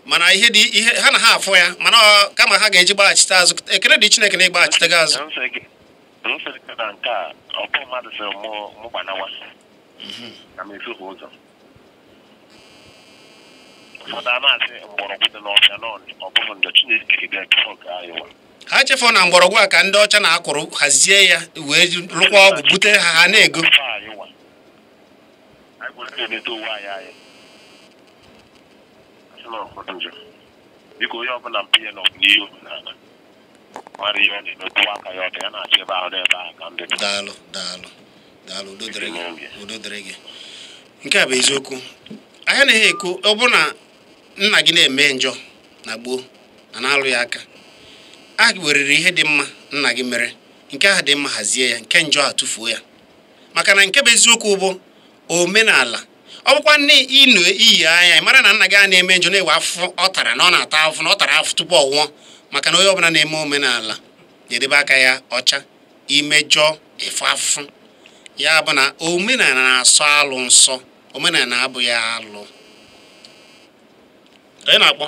mana ihe dị ihe ha na ha afụ ya mana kama ha ga-eji gbaghachite azụ. Ekene dị Chineke na ịgbaghachite gị azụ. Nke a ọkpọ mmadụ sịrị mụ gbanawa na m efughị ụzọ. Ụfọdụ a na-asị mgbọrọgwụ dị n'ọfịa ọ bụghị njọ Chineke ga-ekefọ ka anyị wa. Ha chefuo na mgbọrọgwụ a ka ndị ọcha na-akụrụ hazie ya wee lụkwa ọgwụ bute ha ha na-ego. Biko onye ọbụla mpi ya n'ihe omenala mara ihe ọ na-emetụ aka ya ọdụ ya na-achọ ebe ahụ n'ebe ahụ ka ndị daalụ daalụ daalụ udo dịrị gị udo dịrị gị. Nke a bụ eziokwu. Anyị anaghị ekwu ọ bụrụ na nna gị na-eme njọ na gboo na na-alụ ya aka a werere ihe dị mma nna gị mere nke ahụ dị mma hazie ya nke njọ a tụfuo ya maka na nke bụ eziokwu bụ omenala. Ọ bụkwa nne ịnụ iyi anya ị mara na nna gị a na-eme njọ na-ewe afụfụ ọ tara na ọ na-ata afụfụ na ọ tara afụ tupu ọ nwụọ maka na onye ọbụla na-eme omenala na-edebe aka ya ọcha imejọ ịfụ afụfụ ya bụ na omenala na-asọ alụ nsọ omenala abụghị alụ. Onye na-akpọ?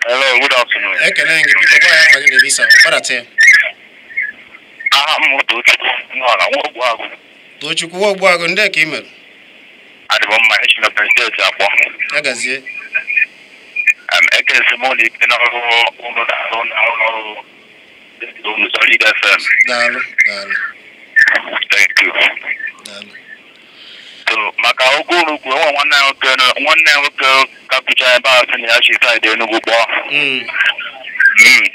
Hello, good afternoon. Ekele gị biko gwa ya afa gị na ebe isi gbadata ya. Aha m bụ Tochukwu Nwala Nwogbuagụ. Tochukwu Nwogbuagụ ndị ka ị mere? Adịbọ mma echi na prezidenti akpọ. Ya gazie. Ekesi m ụlọ ikpe n'ọrụ ụlọ na-arụ na ụlọ ọrụ Solid FM. Daalụ daalụ. Thank you. Daalụ. So maka okwu unu kwuru nwa nwanne ya nwoke ka kwucha ebe a sị na ya chi saịdị Enugu kpọọ.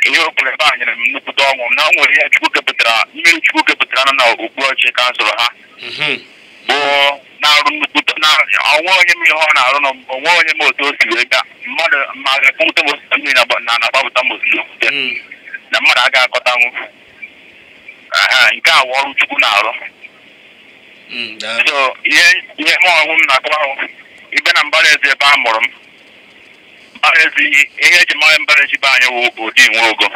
Ihe o kwuru ebe a nyere m nnukwute ọṅụ na o nwere ihe Chukwu kepụtara mmiri Chukwu kepụtara nọ na okpuruọchị kansụl ha bụ na-arụ nnukwute onwe onye m ihe ọ na-arụ na onwe onye m otu o si wee gaa mmadụ ma ga-akpọnwute m osisi mmiri na na-agbapụta m osisi okwute na mmadụ agaghị akọtanwu. Nke a wụ ọrụ Chukwu na-arụ. So ihe m ọhụụ m na-akọ ahụ ibe na mbara ezi ebe a mụrụ m mbara ezi ihe eji mara mbara ezi be anyị wụ Odi Nwogo.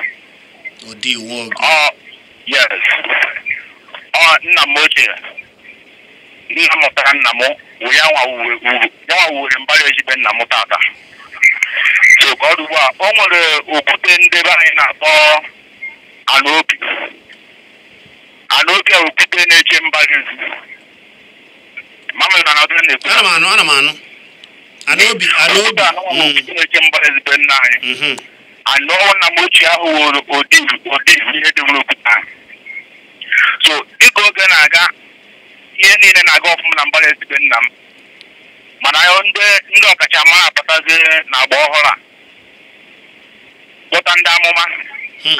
Odi Nwogo. Yes. Ọ nna m ochie nna mụtara nna m wụ ya nwa wuwere mbara ezi be nna m tata. So ka ọ dị ugbu a o nwere okwute ndị be anyị na-akpọ Anaobi. Anaobi a okwute na-eche mbara ezi. Mama na na-ekwu. Ana m anụ. Anaobi Anaobi na-eche mbara ezi be nna anyị. Anọ nna m ochie ahụ wuru odi ihe dị n'okwute ahụ. So dịka oge na-aga ihe niile na-aga ọfụma na mbara ezi be nna m mana ndị ọkachamara apụtazi n'agba ọhụrụ a kpọta ndị amụma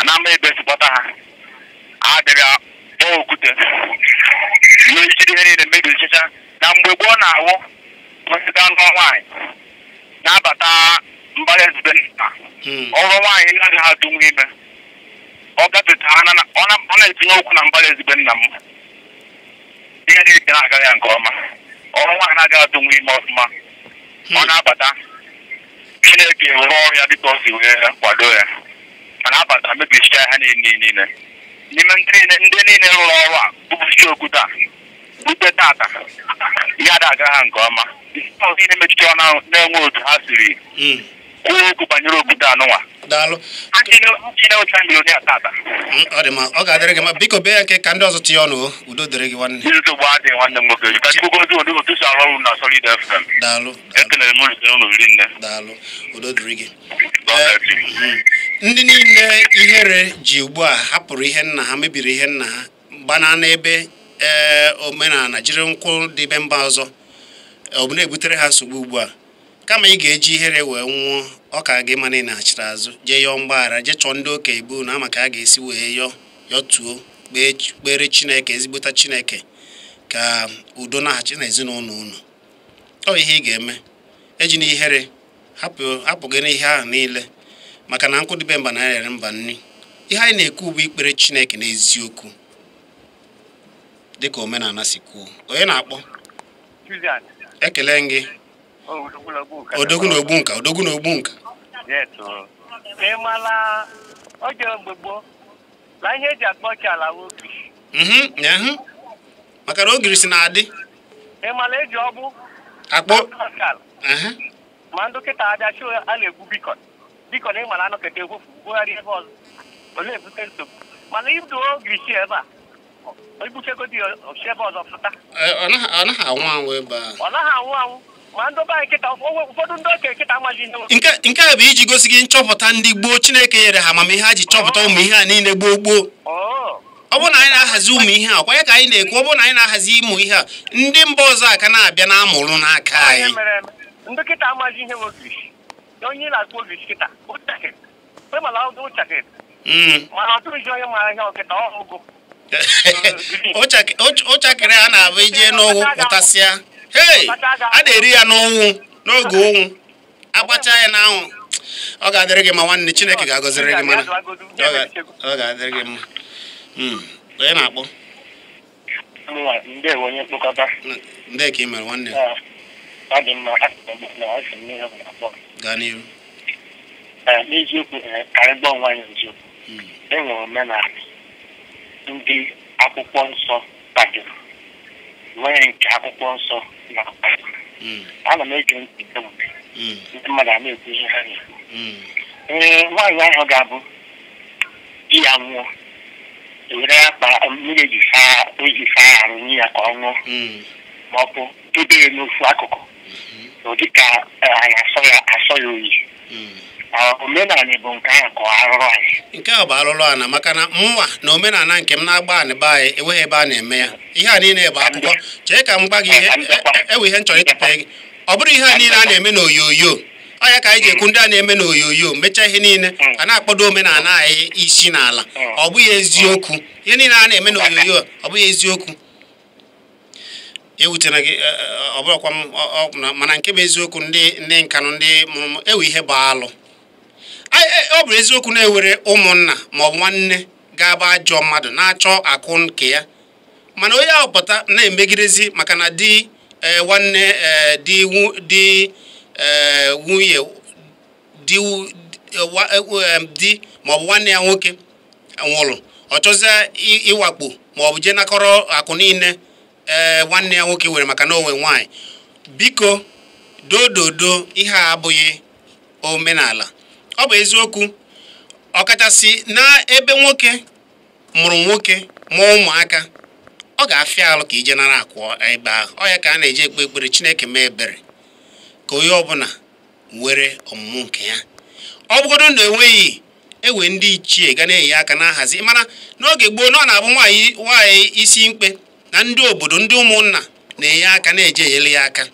na ama ebe si kpọta ha abịara kpọọ okwute mechiri ihe niile mebichicha na mgbe gboo na-awụ gaa nụọ nwaanyị na-abata mbara ezi be nna ọrụ nwaanyị anaghị atụnwu ime ọ gafeta ọ na-etinye okwu na mbara ezi be nna m ihe niile na-aga ya nke ọma ọrụ nwaanyị na-agaghị atụnwu ime ọfụma ọ na-abata Chineke rụọ ọrụ ya dịka o si wee kwado ya mana abata mebichicha ha niile n'ime ndị niile rụrụ ọrụ a bụbụchi okwute a rute tata ihe ada aga ha nke ọma niile mechicha ọ na-enwe otu ha siri kwuo okwu banyere okwute anụnwa Daalụ. Ọ dị mma, ọ ga-adịrị gị mma. Biko bee ya nke ka ndị ọzọ tinye ọnụ. Udo dịrị gị nwanne. Daalụ. Daalụ, udo dịrị gị. Ndị niile ihere ji ugbu a hapụrụ ihe nna ha, mebiri ihe nna ha, gbanaa n'ebe omenala, jiri nkwụ dị be mba ọzọ, ọ bụ na-ebutere ha nsogbu ugbu a. Kama ị ga-eji ihere wee nwụọ, ọ ka gị mana ị na-achịrị azụ jee yọọ mgbaghara, jee chọọ ndị okenye ibu na maka a ga-esi wee yọọ yọtuo kpere Chineke, ezigbota Chineke, ka udo na-achị n'ezinụlọ unu. Ọ ihe ị ga-eme, eji na ihere hapụ gị n'ihe ahụ niile, maka na nkwụ dịbe mba na-ere mba nri. Ihe anyị na-ekwu bụ ikpere Chineke n'eziokwu dịka omenala si kwuo. Onye na-akpọ? Ekele gị. Odogwu na Ogbunka, Odogwu na Ogbunka. Maka na ogiri si na-adị. Akpọ. Ma ndị kịta abịa chụ a na-egwu bikọn. Bikọn ị mara anọkọta egwofu bugharị ebe ọzọ. Olee ebute nsogbu? Mana ibdo ogiri si ebe a, ibuchegodi si ebe ọzọ pụta. Ọ naghị anwụ anwụ ebe a. Ọ naghị anwụ anwụ. Ma ndị be anyị kịta, ụfọdụ ndị okenye kịta amaghị ihe. Nke a bụ iji gosi gị nchọpụta ndị gboo. Chineke nyere ha amamihe ha ji chọpụta ụmụ ihe a niile gboo gboo. Ọ bụrụ na anyị na-ahazi ụmụ ihe a, kwa ya ka anyị na-ekwu, ọ bụrụ na anyị na-ahazi ịmụ ihe a, ndị mba ọzọ aka na-abịa na-amụrụ n'aka anyị. Ndị kịta amaghị ihe ogirishi. Onye na-akpọ ogirishi kịta, ụchakịrị. Mana ụchakịrị. Mana ọtụrụ onye maara ihe ọkịta ọgụ. Ụchakịrị a na-abụ ije n'ụgwụ pụtasịa. Hei, a na-eri ya n'ụnwụ n'oge ụnwụ, agbacha ya n'anwụ. Ọ ga-adịrị gị ma nwanne, Chineke ga-agọziri gị mana ọ ga-adịrị gị mma. Onye na-akpọ? Ndị ka ị mere nwanne? Gaa n'ihu. N'eziokwu, karịgba onwe anyị eziokwu, e nwere omenala ndị akwụkwọ nsọ kwadoro, nwee nke akwụkwọ nsọ na-akwado. Ana m ege ntị ndị mmadụ a na-ekwu ihe ha na-ekwu. Ee, nwaanyị ahụ ga-abụ di ya nwụọ, ewere akpa mmiri eji saa arụ nye ya ka ọ ṅụọ, ma ọ bụ dobe ya n'ofu akụkụ, ụdị ka anyị asọ ya oyi. Omenala bụ nke ahụ ka arụrụ anyị. Nke a bụ arụrụ ana, maka na mụnwa na omenala nke m na-agba anị be anyị enweghị ebe a na-eme ya. Ihe a niile bụ akụkọ. Chee ka m gwa gị ihe, ewe ihe m chọrọ ịtụpe gị. Ọ bụrụ ihe a niile a na-eme n'oyoyo, ọ ya ka anyị ji ekwu ndị a na-eme n'oyoyo mechaa ihe niile a na-akpọdo omenala anyị isi n'ala. Ọ bụghị eziokwu. Ihe niile a na-eme n'oyoyo ọ bụghị eziokwu. Ewutena gị, ọ bụrụkwa m, mana nke bụ eziokwu, ndị nkanụ ndị mụrụ ewe ihe bụ alụ. Ọ bụ eziokwu na-ewere ụmụnna ma ọ bụ nwanne ga-agba ajọ mmadụ na-achọ akụ nke ya, mana onye ahụ pụta na-emegidezi maka na di nwanne di nwunye di ma ọ bụ nwanne ya nwoke nwụrụ, ọ chọzie ịwakpo ma ọ bụ jee nakọrọ akụ niile nwanne ya nwoke were maka na onwe nwaanyị. Biko dododo, ihe a abụghị omenala. Ọ bụ eziokwu, ọkachasị na ebe nwoke mụrụ nwoke mụọ ụmụaka, ọ ga-afịa alụ ka ije nara akụ ebe ahụ. Ọ ya ka a na-eji ekpe ekpere Chineke mee ebere ka onye ọbụla nwere ọmụmụ nke ya. Ọ bụgodo na enweghị ewe ndị ichie ga na-enye aka na-ahazi, mana n'oge gboo na ọ na-abụ nwaanyị isi mkpe na ndị obodo, ndị ụmụnna na-enye aka na-eje enyere ya aka.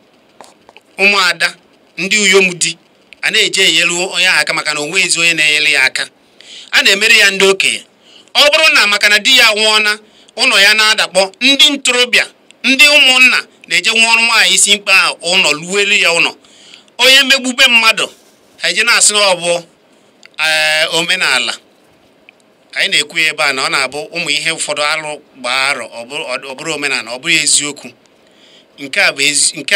Ụmụada ndị uyom di a na-eje enyere onye ahụ aka maka na onwe ezi onye na-enyere ya aka. A na-emere ya ndị okenye. Ọ bụrụ na maka na di ya nwụọna, ụlọ ya na-adakpọ, ndị ntorobịa ndị ụmụnna na-eje nwa ọrụ nwaanyị isi mkpe ahụ ụlọ luelu ya ụlọ. Onye megbube mmadụ ha eje na-asị na ọ bụ omenala. Anyị na-ekwu ya ebe a na ọ na-abụ ụmụ ihe ụfọdụ alụ gbaa arọ, ọ bụrụ omenala, ọ bụghị eziokwu. Nke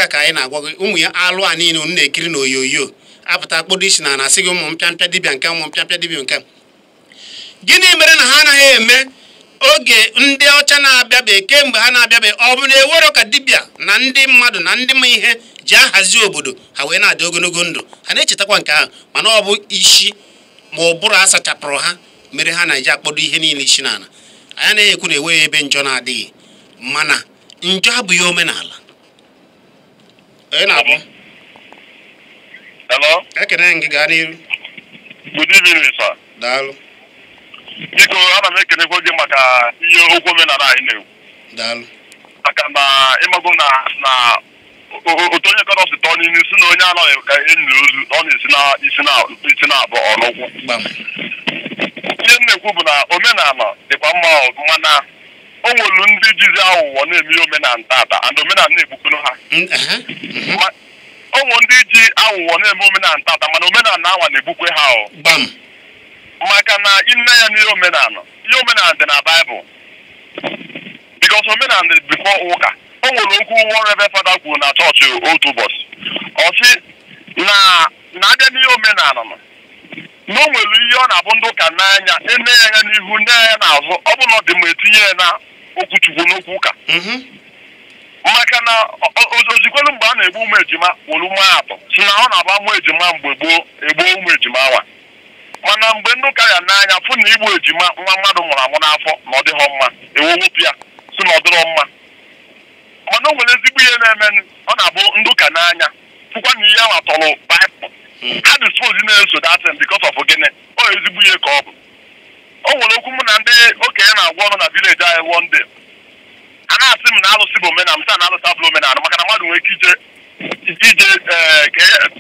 a ka anyị na-agwa gị, ụmụ ya alụ a niile unu na-ekiri n'oyoyo apụta akpọdo isi na na-asị gị ụmụ mpịampịa dibịa nke, ụmụ mpịampịa dibịa nke. Gịnị mere na ha anaghị eme oge ndị ọcha na-abịabe? Kemgbe ha na-abịabe, ọ bụ na ewero ka dibịa na ndị mmadụ na ndị ma ihe ji ahazi obodo ha wee na-adị ogologo ndụ. Ha na-echetakwa nke ahụ, mana ọ bụ isi Ma ụbụrụ a sachapụrụ ha mere ha na-eji akpọdo ihe niile isi n'ala. Anyị anaghị ekwu na enweghị ebe njọ na-adịghị, mana njọ abụghị omenala. Onye na-akpọ? Hello? Ekene gị, gaa n'iru. Good evening, sir. Daalụ. Biko, ana m ekelekwa gị maka ihe okwu omenala anyị na-ekwu. Daalụ. Maka na ịmago na otu onye kọrọ si tọọ n'imi si na onye anọghị ka enyi ozu ọ na-esi na isi na abụọ ọnụkwụ. Ihe m na-ekwu bụ na omenala dịkwa mma, mana o nwere ndị jizi aghụghọ na-eme ihe omenala tata, and omenala na-egbukunu ha. O nwere ndị ji aghụghọ na-eme omenala tata, mana omenala anwa na-egbukwe ha o. Maka na ime ya n'ihe omenala, ihe omenala dị na Baịbụl. Because omenala dị before ụka. O nwere okwu nwa Reverend Fada kwuru na chọọchị otu ụbọchị. Ọ sị na na-abịa n'ihe omenala nọ, na o nwere ihe ọ na-abụ ndị ụka n'anya, ene ya anya n'ihu, nne ya n'azụ, ọ bụ na ọ dị mma etinye ya na okwuchukwu n'okwu ụka. Maka na ozikwelu mgbe a na-egbu ụmụ ejima wolu maa atọ si na ọ na-agba ụmụ ejima mgbe gboo egbuo ụmụ ejima awa. Mana mgbe ndị ụka ya n'anya fụ na igbu ejima nwa mmadụ mụrụ amụ n'afọ na ọ dịghọ mma, ewewepụ ya si na ọ dịrọ mma. Mana o nwere ezigbo ihe na-eme, ọ na-abụ ndị ụka n'anya fụkwa na ihe ahụ atọrọ Baịbụl ha dispose na-eso datin because of gịnị, ọ ezigbo ihe ka ọ bụ. O nwere okwu mụ na ndị okenye na-agwa ọnụ na vileji anyị one day. A na-asị m na alụsị bụ omenala, m sị na alụsị abụrụ omenala, maka na mmadụ nwere ike ije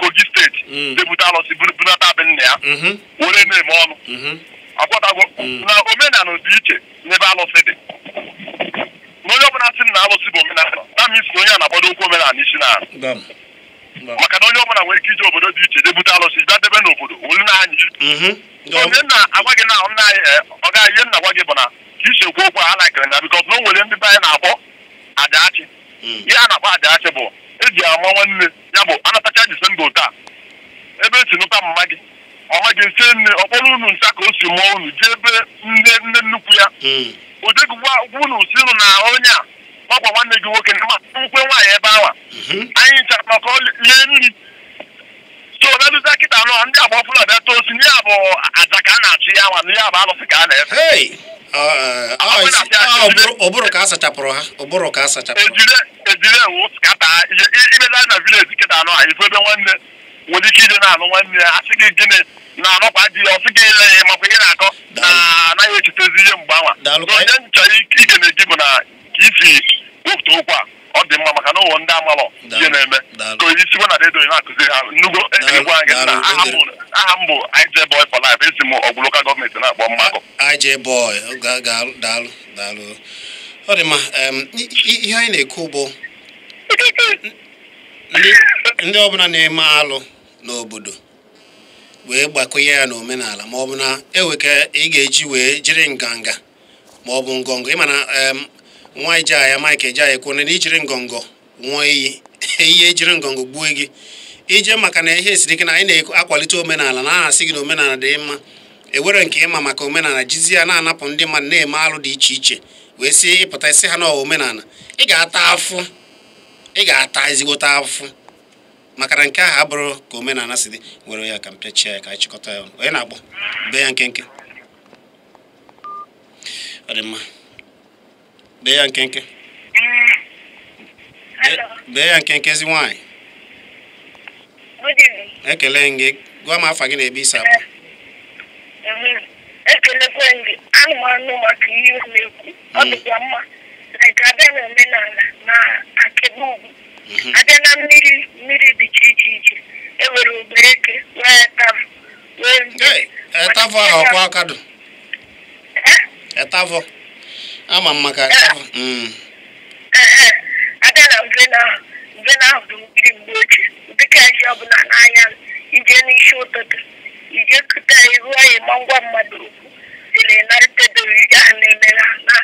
Kogi steeti debute alụsị bunata be nna ya were na-eme ọnụ. Akwatago na omenala dị iche n'ebe alụsị dị. Na onye ọbụla sị na alụsị bụ omenala, that means na onye a na-agbado okwu omenala isi na maka na onye ọbụla nwere ike ije obodo dị iche debute alụsị bịa debe n'obodo wolu na-anya isi. Onye na-agwa gị na nna anyị ọ gaghị ihe nna gwa gị bụ na ka isi ekwu okwu a laikere na bikọs na o nwere ndị be anyị na-akpọ adachi. Ihe a na-akpọ adachi bụ eji ama nwanne ya bụ anatacha Disemba taa ebe esi nụta mama gị, mama gị esi nne ọ kpọrọ unu nsa ka o si mụọ unu jee ebe nne nnukwu ya odegwa unu si unu na onye a ọkwa nwanne gị nwoke na nkwe nwaanyị ebe awa anyị ncha maka lie nri. So na-eduzi kịta anọ ndị agba ọfụla bịa too osi ya bụ aja ka a na-achụ ya nwa na ya bụ alụsị ka a na-efe. Ụbụrụ ka a sachapụrụ ha, ụbụrụ ka a sachapụrụ. Ejiri ewu kata imeda na vileji kịta anọ a ifu ebe nwanne nwere ike ije na-alụ nwanne ya asị gị gịnị na-anọkwa di ya, ọ sị gị ile ya makwa ihe na-akọ na anaghị echetezi ihe mgbe anwa. Onye nchọrọ ikene gị bụ na ka isi wepụta okwu a ọ dị mma maka na ụwa ndị amalọ ihe na-eme ka onye isi na redio na-akụziri ha nnukwu ekelekwa gị na aha m bụ IJ Boy for life, esi m Ọgwụ lokal gọọmenti na-akpọ mmakọ. IJ Boy, daalụ daalụ. Ọ dị mma. Ihe anyị na-ekwu bụ ndị ọbụla na-eme alụ n'obodo wee gbakọnye ya n'omenala, ma ọ bụ na eweka ị ga-eji wee jiri nganga ma ọ bụ ngọngọ. Ịma na nwa Ijaya Mike Ejaya ekwu na ijiri ngọngọ nwụọ iyi, ihe ejiri ngọngọ gbuo gị ije, maka na ihe siri ike na anyị na-akwalite omenala na na-asị gị na omenala dị mma, ewere nke ịma maka omenala jizi ya na-anapụ ndị mmadụ na-eme alụ dị iche iche wee sị ịpụta isi ha na omenala, ị ga-ata afụ, ị ga-ata ezigbote afụ, maka na nke ahụ abụrụ ka omenala si dị. Were ya ka m pịachie ya ka anyị chịkọta ya. Onye na-akpọ bee ya nkenke. Ọ dị mma, bee ya nkenke, bee ya nkenke. Ezi nwaanyị, ekele gị, gwa m afa gị na ebe isi abụ. Ekelekwe gị, anụmanụ maka ihe na-ekwu ọ dịkwa mma na nke abịa na omenala na akịba ugwu abịa na mmiri mmiri dị iche iche enwere obereke wee tavụ wee etavụ ahụ ọkwa akado etavụ ama m maka etavụ. Abịa na mvena ahụ bụ mmiri mgbe ochie dịka ji ọbụla n'anya ije n'isi ụtụtụ ije kụta ihu anyị ma ngwa mmadụ okwu siri narịtebere ije ahụ na-emere ha na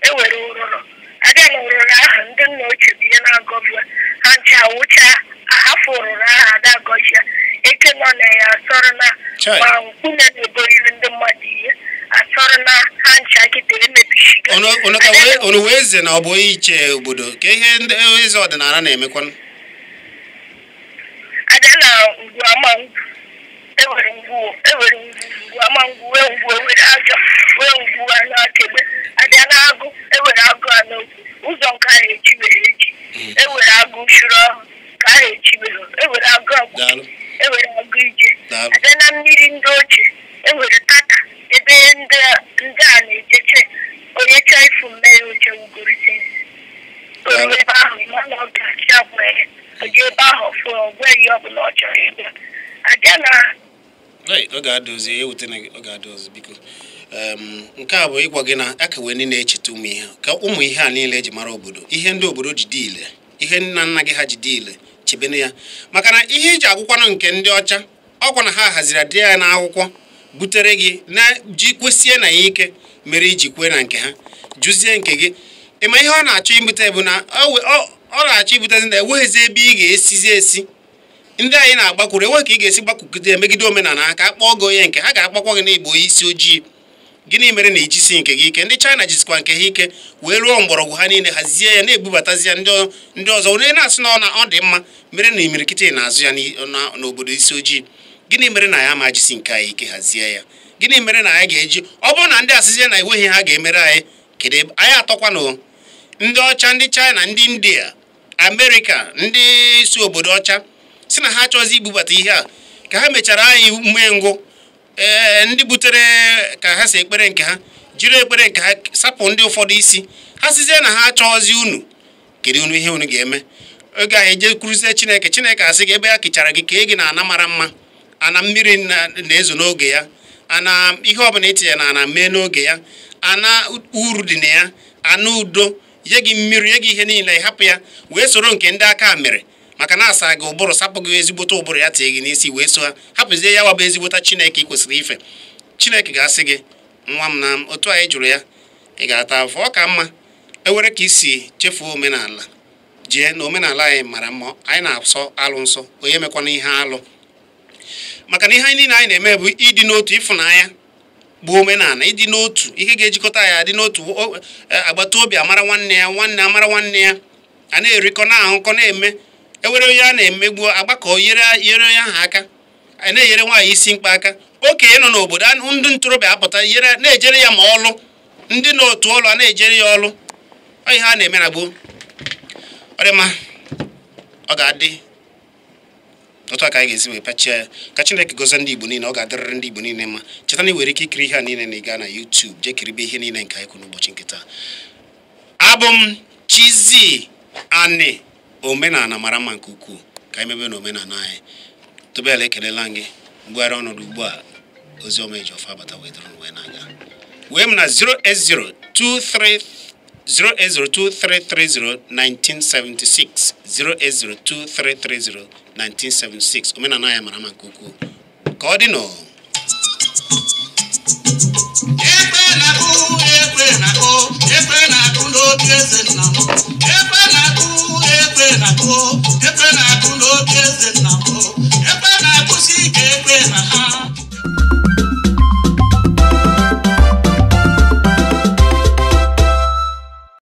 ewere ụrụrụ abịa na ụrụrụ ahụ ndị nna ochie bụ ihe na-agọbịa ha ncha wụcha ahafụ ụrụrụ ahụ ada agọzia eke nọ na ya asọrọ na ma nkume na-eboriri ndị mmadụ ihe asọrọ na ha ncha kịta emebisiga. Unu wee eze na ọ bụ onye iche obodo ka ihe ndị eze ọdịnala na-emekwanụ. Abịa na ngwu ama ngwu ewere ngwu ewere ngwu ngwu ama ngwu wee ngwu ewere ajọ wee ngwu anụ akegbe abịa na agụ ewere agụ anụ ụzọ nke ahụ echibeghị echi ewere agụ shuru ọhụụ ka ahụ echibeghị ewere agụ ọgwụ ewere agụ ije abịa na mmiri ndị ochie ewere tata ebe ndị a na-ejeche onye chọọ ifu mmeri oche wugorite oru ebe ahụ mana ọ ga-achị agwa ya oje ebe ahụ fụ ọgwa ihe ọbụla ọ chọrọ ebe abịa na ọ ga-adozi ewutena gị ọ ga-adozi biko. Nke a bụ ịgwa gị na aka wee ndị na-echeta ụmụ ihe ka ụmụ ihe a niile eji mara obodo, ihe ndị obodo ji dị ile, ihe nna nna gị ha ji dị ile, chebene ya. Maka na ihe iji agwụkwanụ nke ndị ọcha ọkwa na ha haziri adị ya n'akwụkwọ butere gị na ji kwesie na ya ike mere iji kwee na nke ha jụzie nke gị. Ịma ihe ọ na-achọ ibute bụ na ọ na-achọ ibutezi na enweghịzi ebe ị ga-esizi esi. Ndị anyị na-agbakwuru enweghị ka ị ga-esi gbakwugide emegide omenala ha ka a kpọọ gị onye nke ha ga-akpọkwa gị n'igbo isi ojii. Gịnị mere na ijisi nke gị ike? Ndị China jisikwa nke ha ike wee rụọ mgbọrọgwụ ha niile hazie ya na-ebubatazi ya ndị ọzọ onye na-asị na ọ dị mma mere na imirikiti na-azụ ya n'obodo isi ojii. Gịnị mere na ya ma jisi nke anyị ike hazie ya? Gịnị mere na anyị ga-eji ọ bụrụ na ndị asịzie na enweghị ha ga-emere anyị, kedu anyị atọkwanụ ndị ọcha, ndị China, ndị India, Amerịka, ndị si obodo ọcha si na ha achọzi ibubata ihe a ka ha mechara anyị mee ngụ. Ee, ndị butere ka ha si ekpere nke ha jiri ekpere nke ha sapụ ndị ụfọdụ isi ha sizie na ha achọghọzi unu. Kedu unu ihe unu ga-eme? Oge ahụ eje kwuruzie Chineke, Chineke asị gị ebe ya kechara gị kee gị na ana mara mma, ana mmiri na-ezo n'oge ya, ana ihe ọbụla itinye na ana mee n'oge ya, ana uru dị na ya, ana udo, nye gị mmiri, nye gị ihe niile, ịhapụ ya wee soro nke ndị aka mere maka na asa gị ụbụrụ sapụ gị ezigbote ụbụrụ ya tie gị n'isi wee so ha hapụzie ya wabụ ezigbota Chineke ị kwesịrị ife. Chineke ga-asị gị nwa m na otu anyị jụrụ ya ị ga-ata afọ. Ọ ka mma ewere ka isi chefuo omenala jee na omenala anyị mara mma, anyị na-asọ alụ nsọ, onye mekwana ihe alụ. Maka na ihe anyị niile anyị na-eme bụ ịdị n'otu, ịfụnanya bụ omenala, ịdị n'otu, ihe ga-ejikọta ya adị n'otu, agbata obi amara nwanne ya, nwanne amara nwanne ya, a na-erikọ na-ahụkọ na-eme. Ewere onye a na-emegbu agbakọ yere onye ahụ aka, a na-enyere nwaanyị isi mkpa aka, okenye nọ n'obodo ndị ntorobịa apụta yere na-ejere ya ma ọlụ, ndị n'otu ọlụ a na-ejere ya ọlụ. Ọ ihe a na-eme na gboo. Ọ dị mma, ọ ga-adị otu a ka anyị ga-esi wee pachie ya. Ka Chineke gozie ndị Igbo niile, ọ ga-adịrịrị ndị Igbo niile mma. Cheta na ị nwere ike ikiri ihe a niile na ị gaa na YouTube jee kiribe ihe niile nke anyị kwuru n'ụbọchị nke taa. Abụ m Chizzy Ani. Omenala mara mma nke ukwuu, ka anyị mebe na omenala anyị. Tobel ekelela gị mgbugharị ọnọdụ ugbu a oziọma eji ọfa abata wee dụrụ wee na-aga. Wee m na 08023301976 08023301976. Omenala anyị mara mma nke ukwuu, ka ọ dị nọ. Ekwe na-akụ, ekwe na-akụ, ekwe na-akụ n'obi eze nna m. Ekwe na-akụ, ekwe na-akụ, ekwe na-akụ n'obi eze nna m. Ekwe na-akụsi ike ekwe na ha.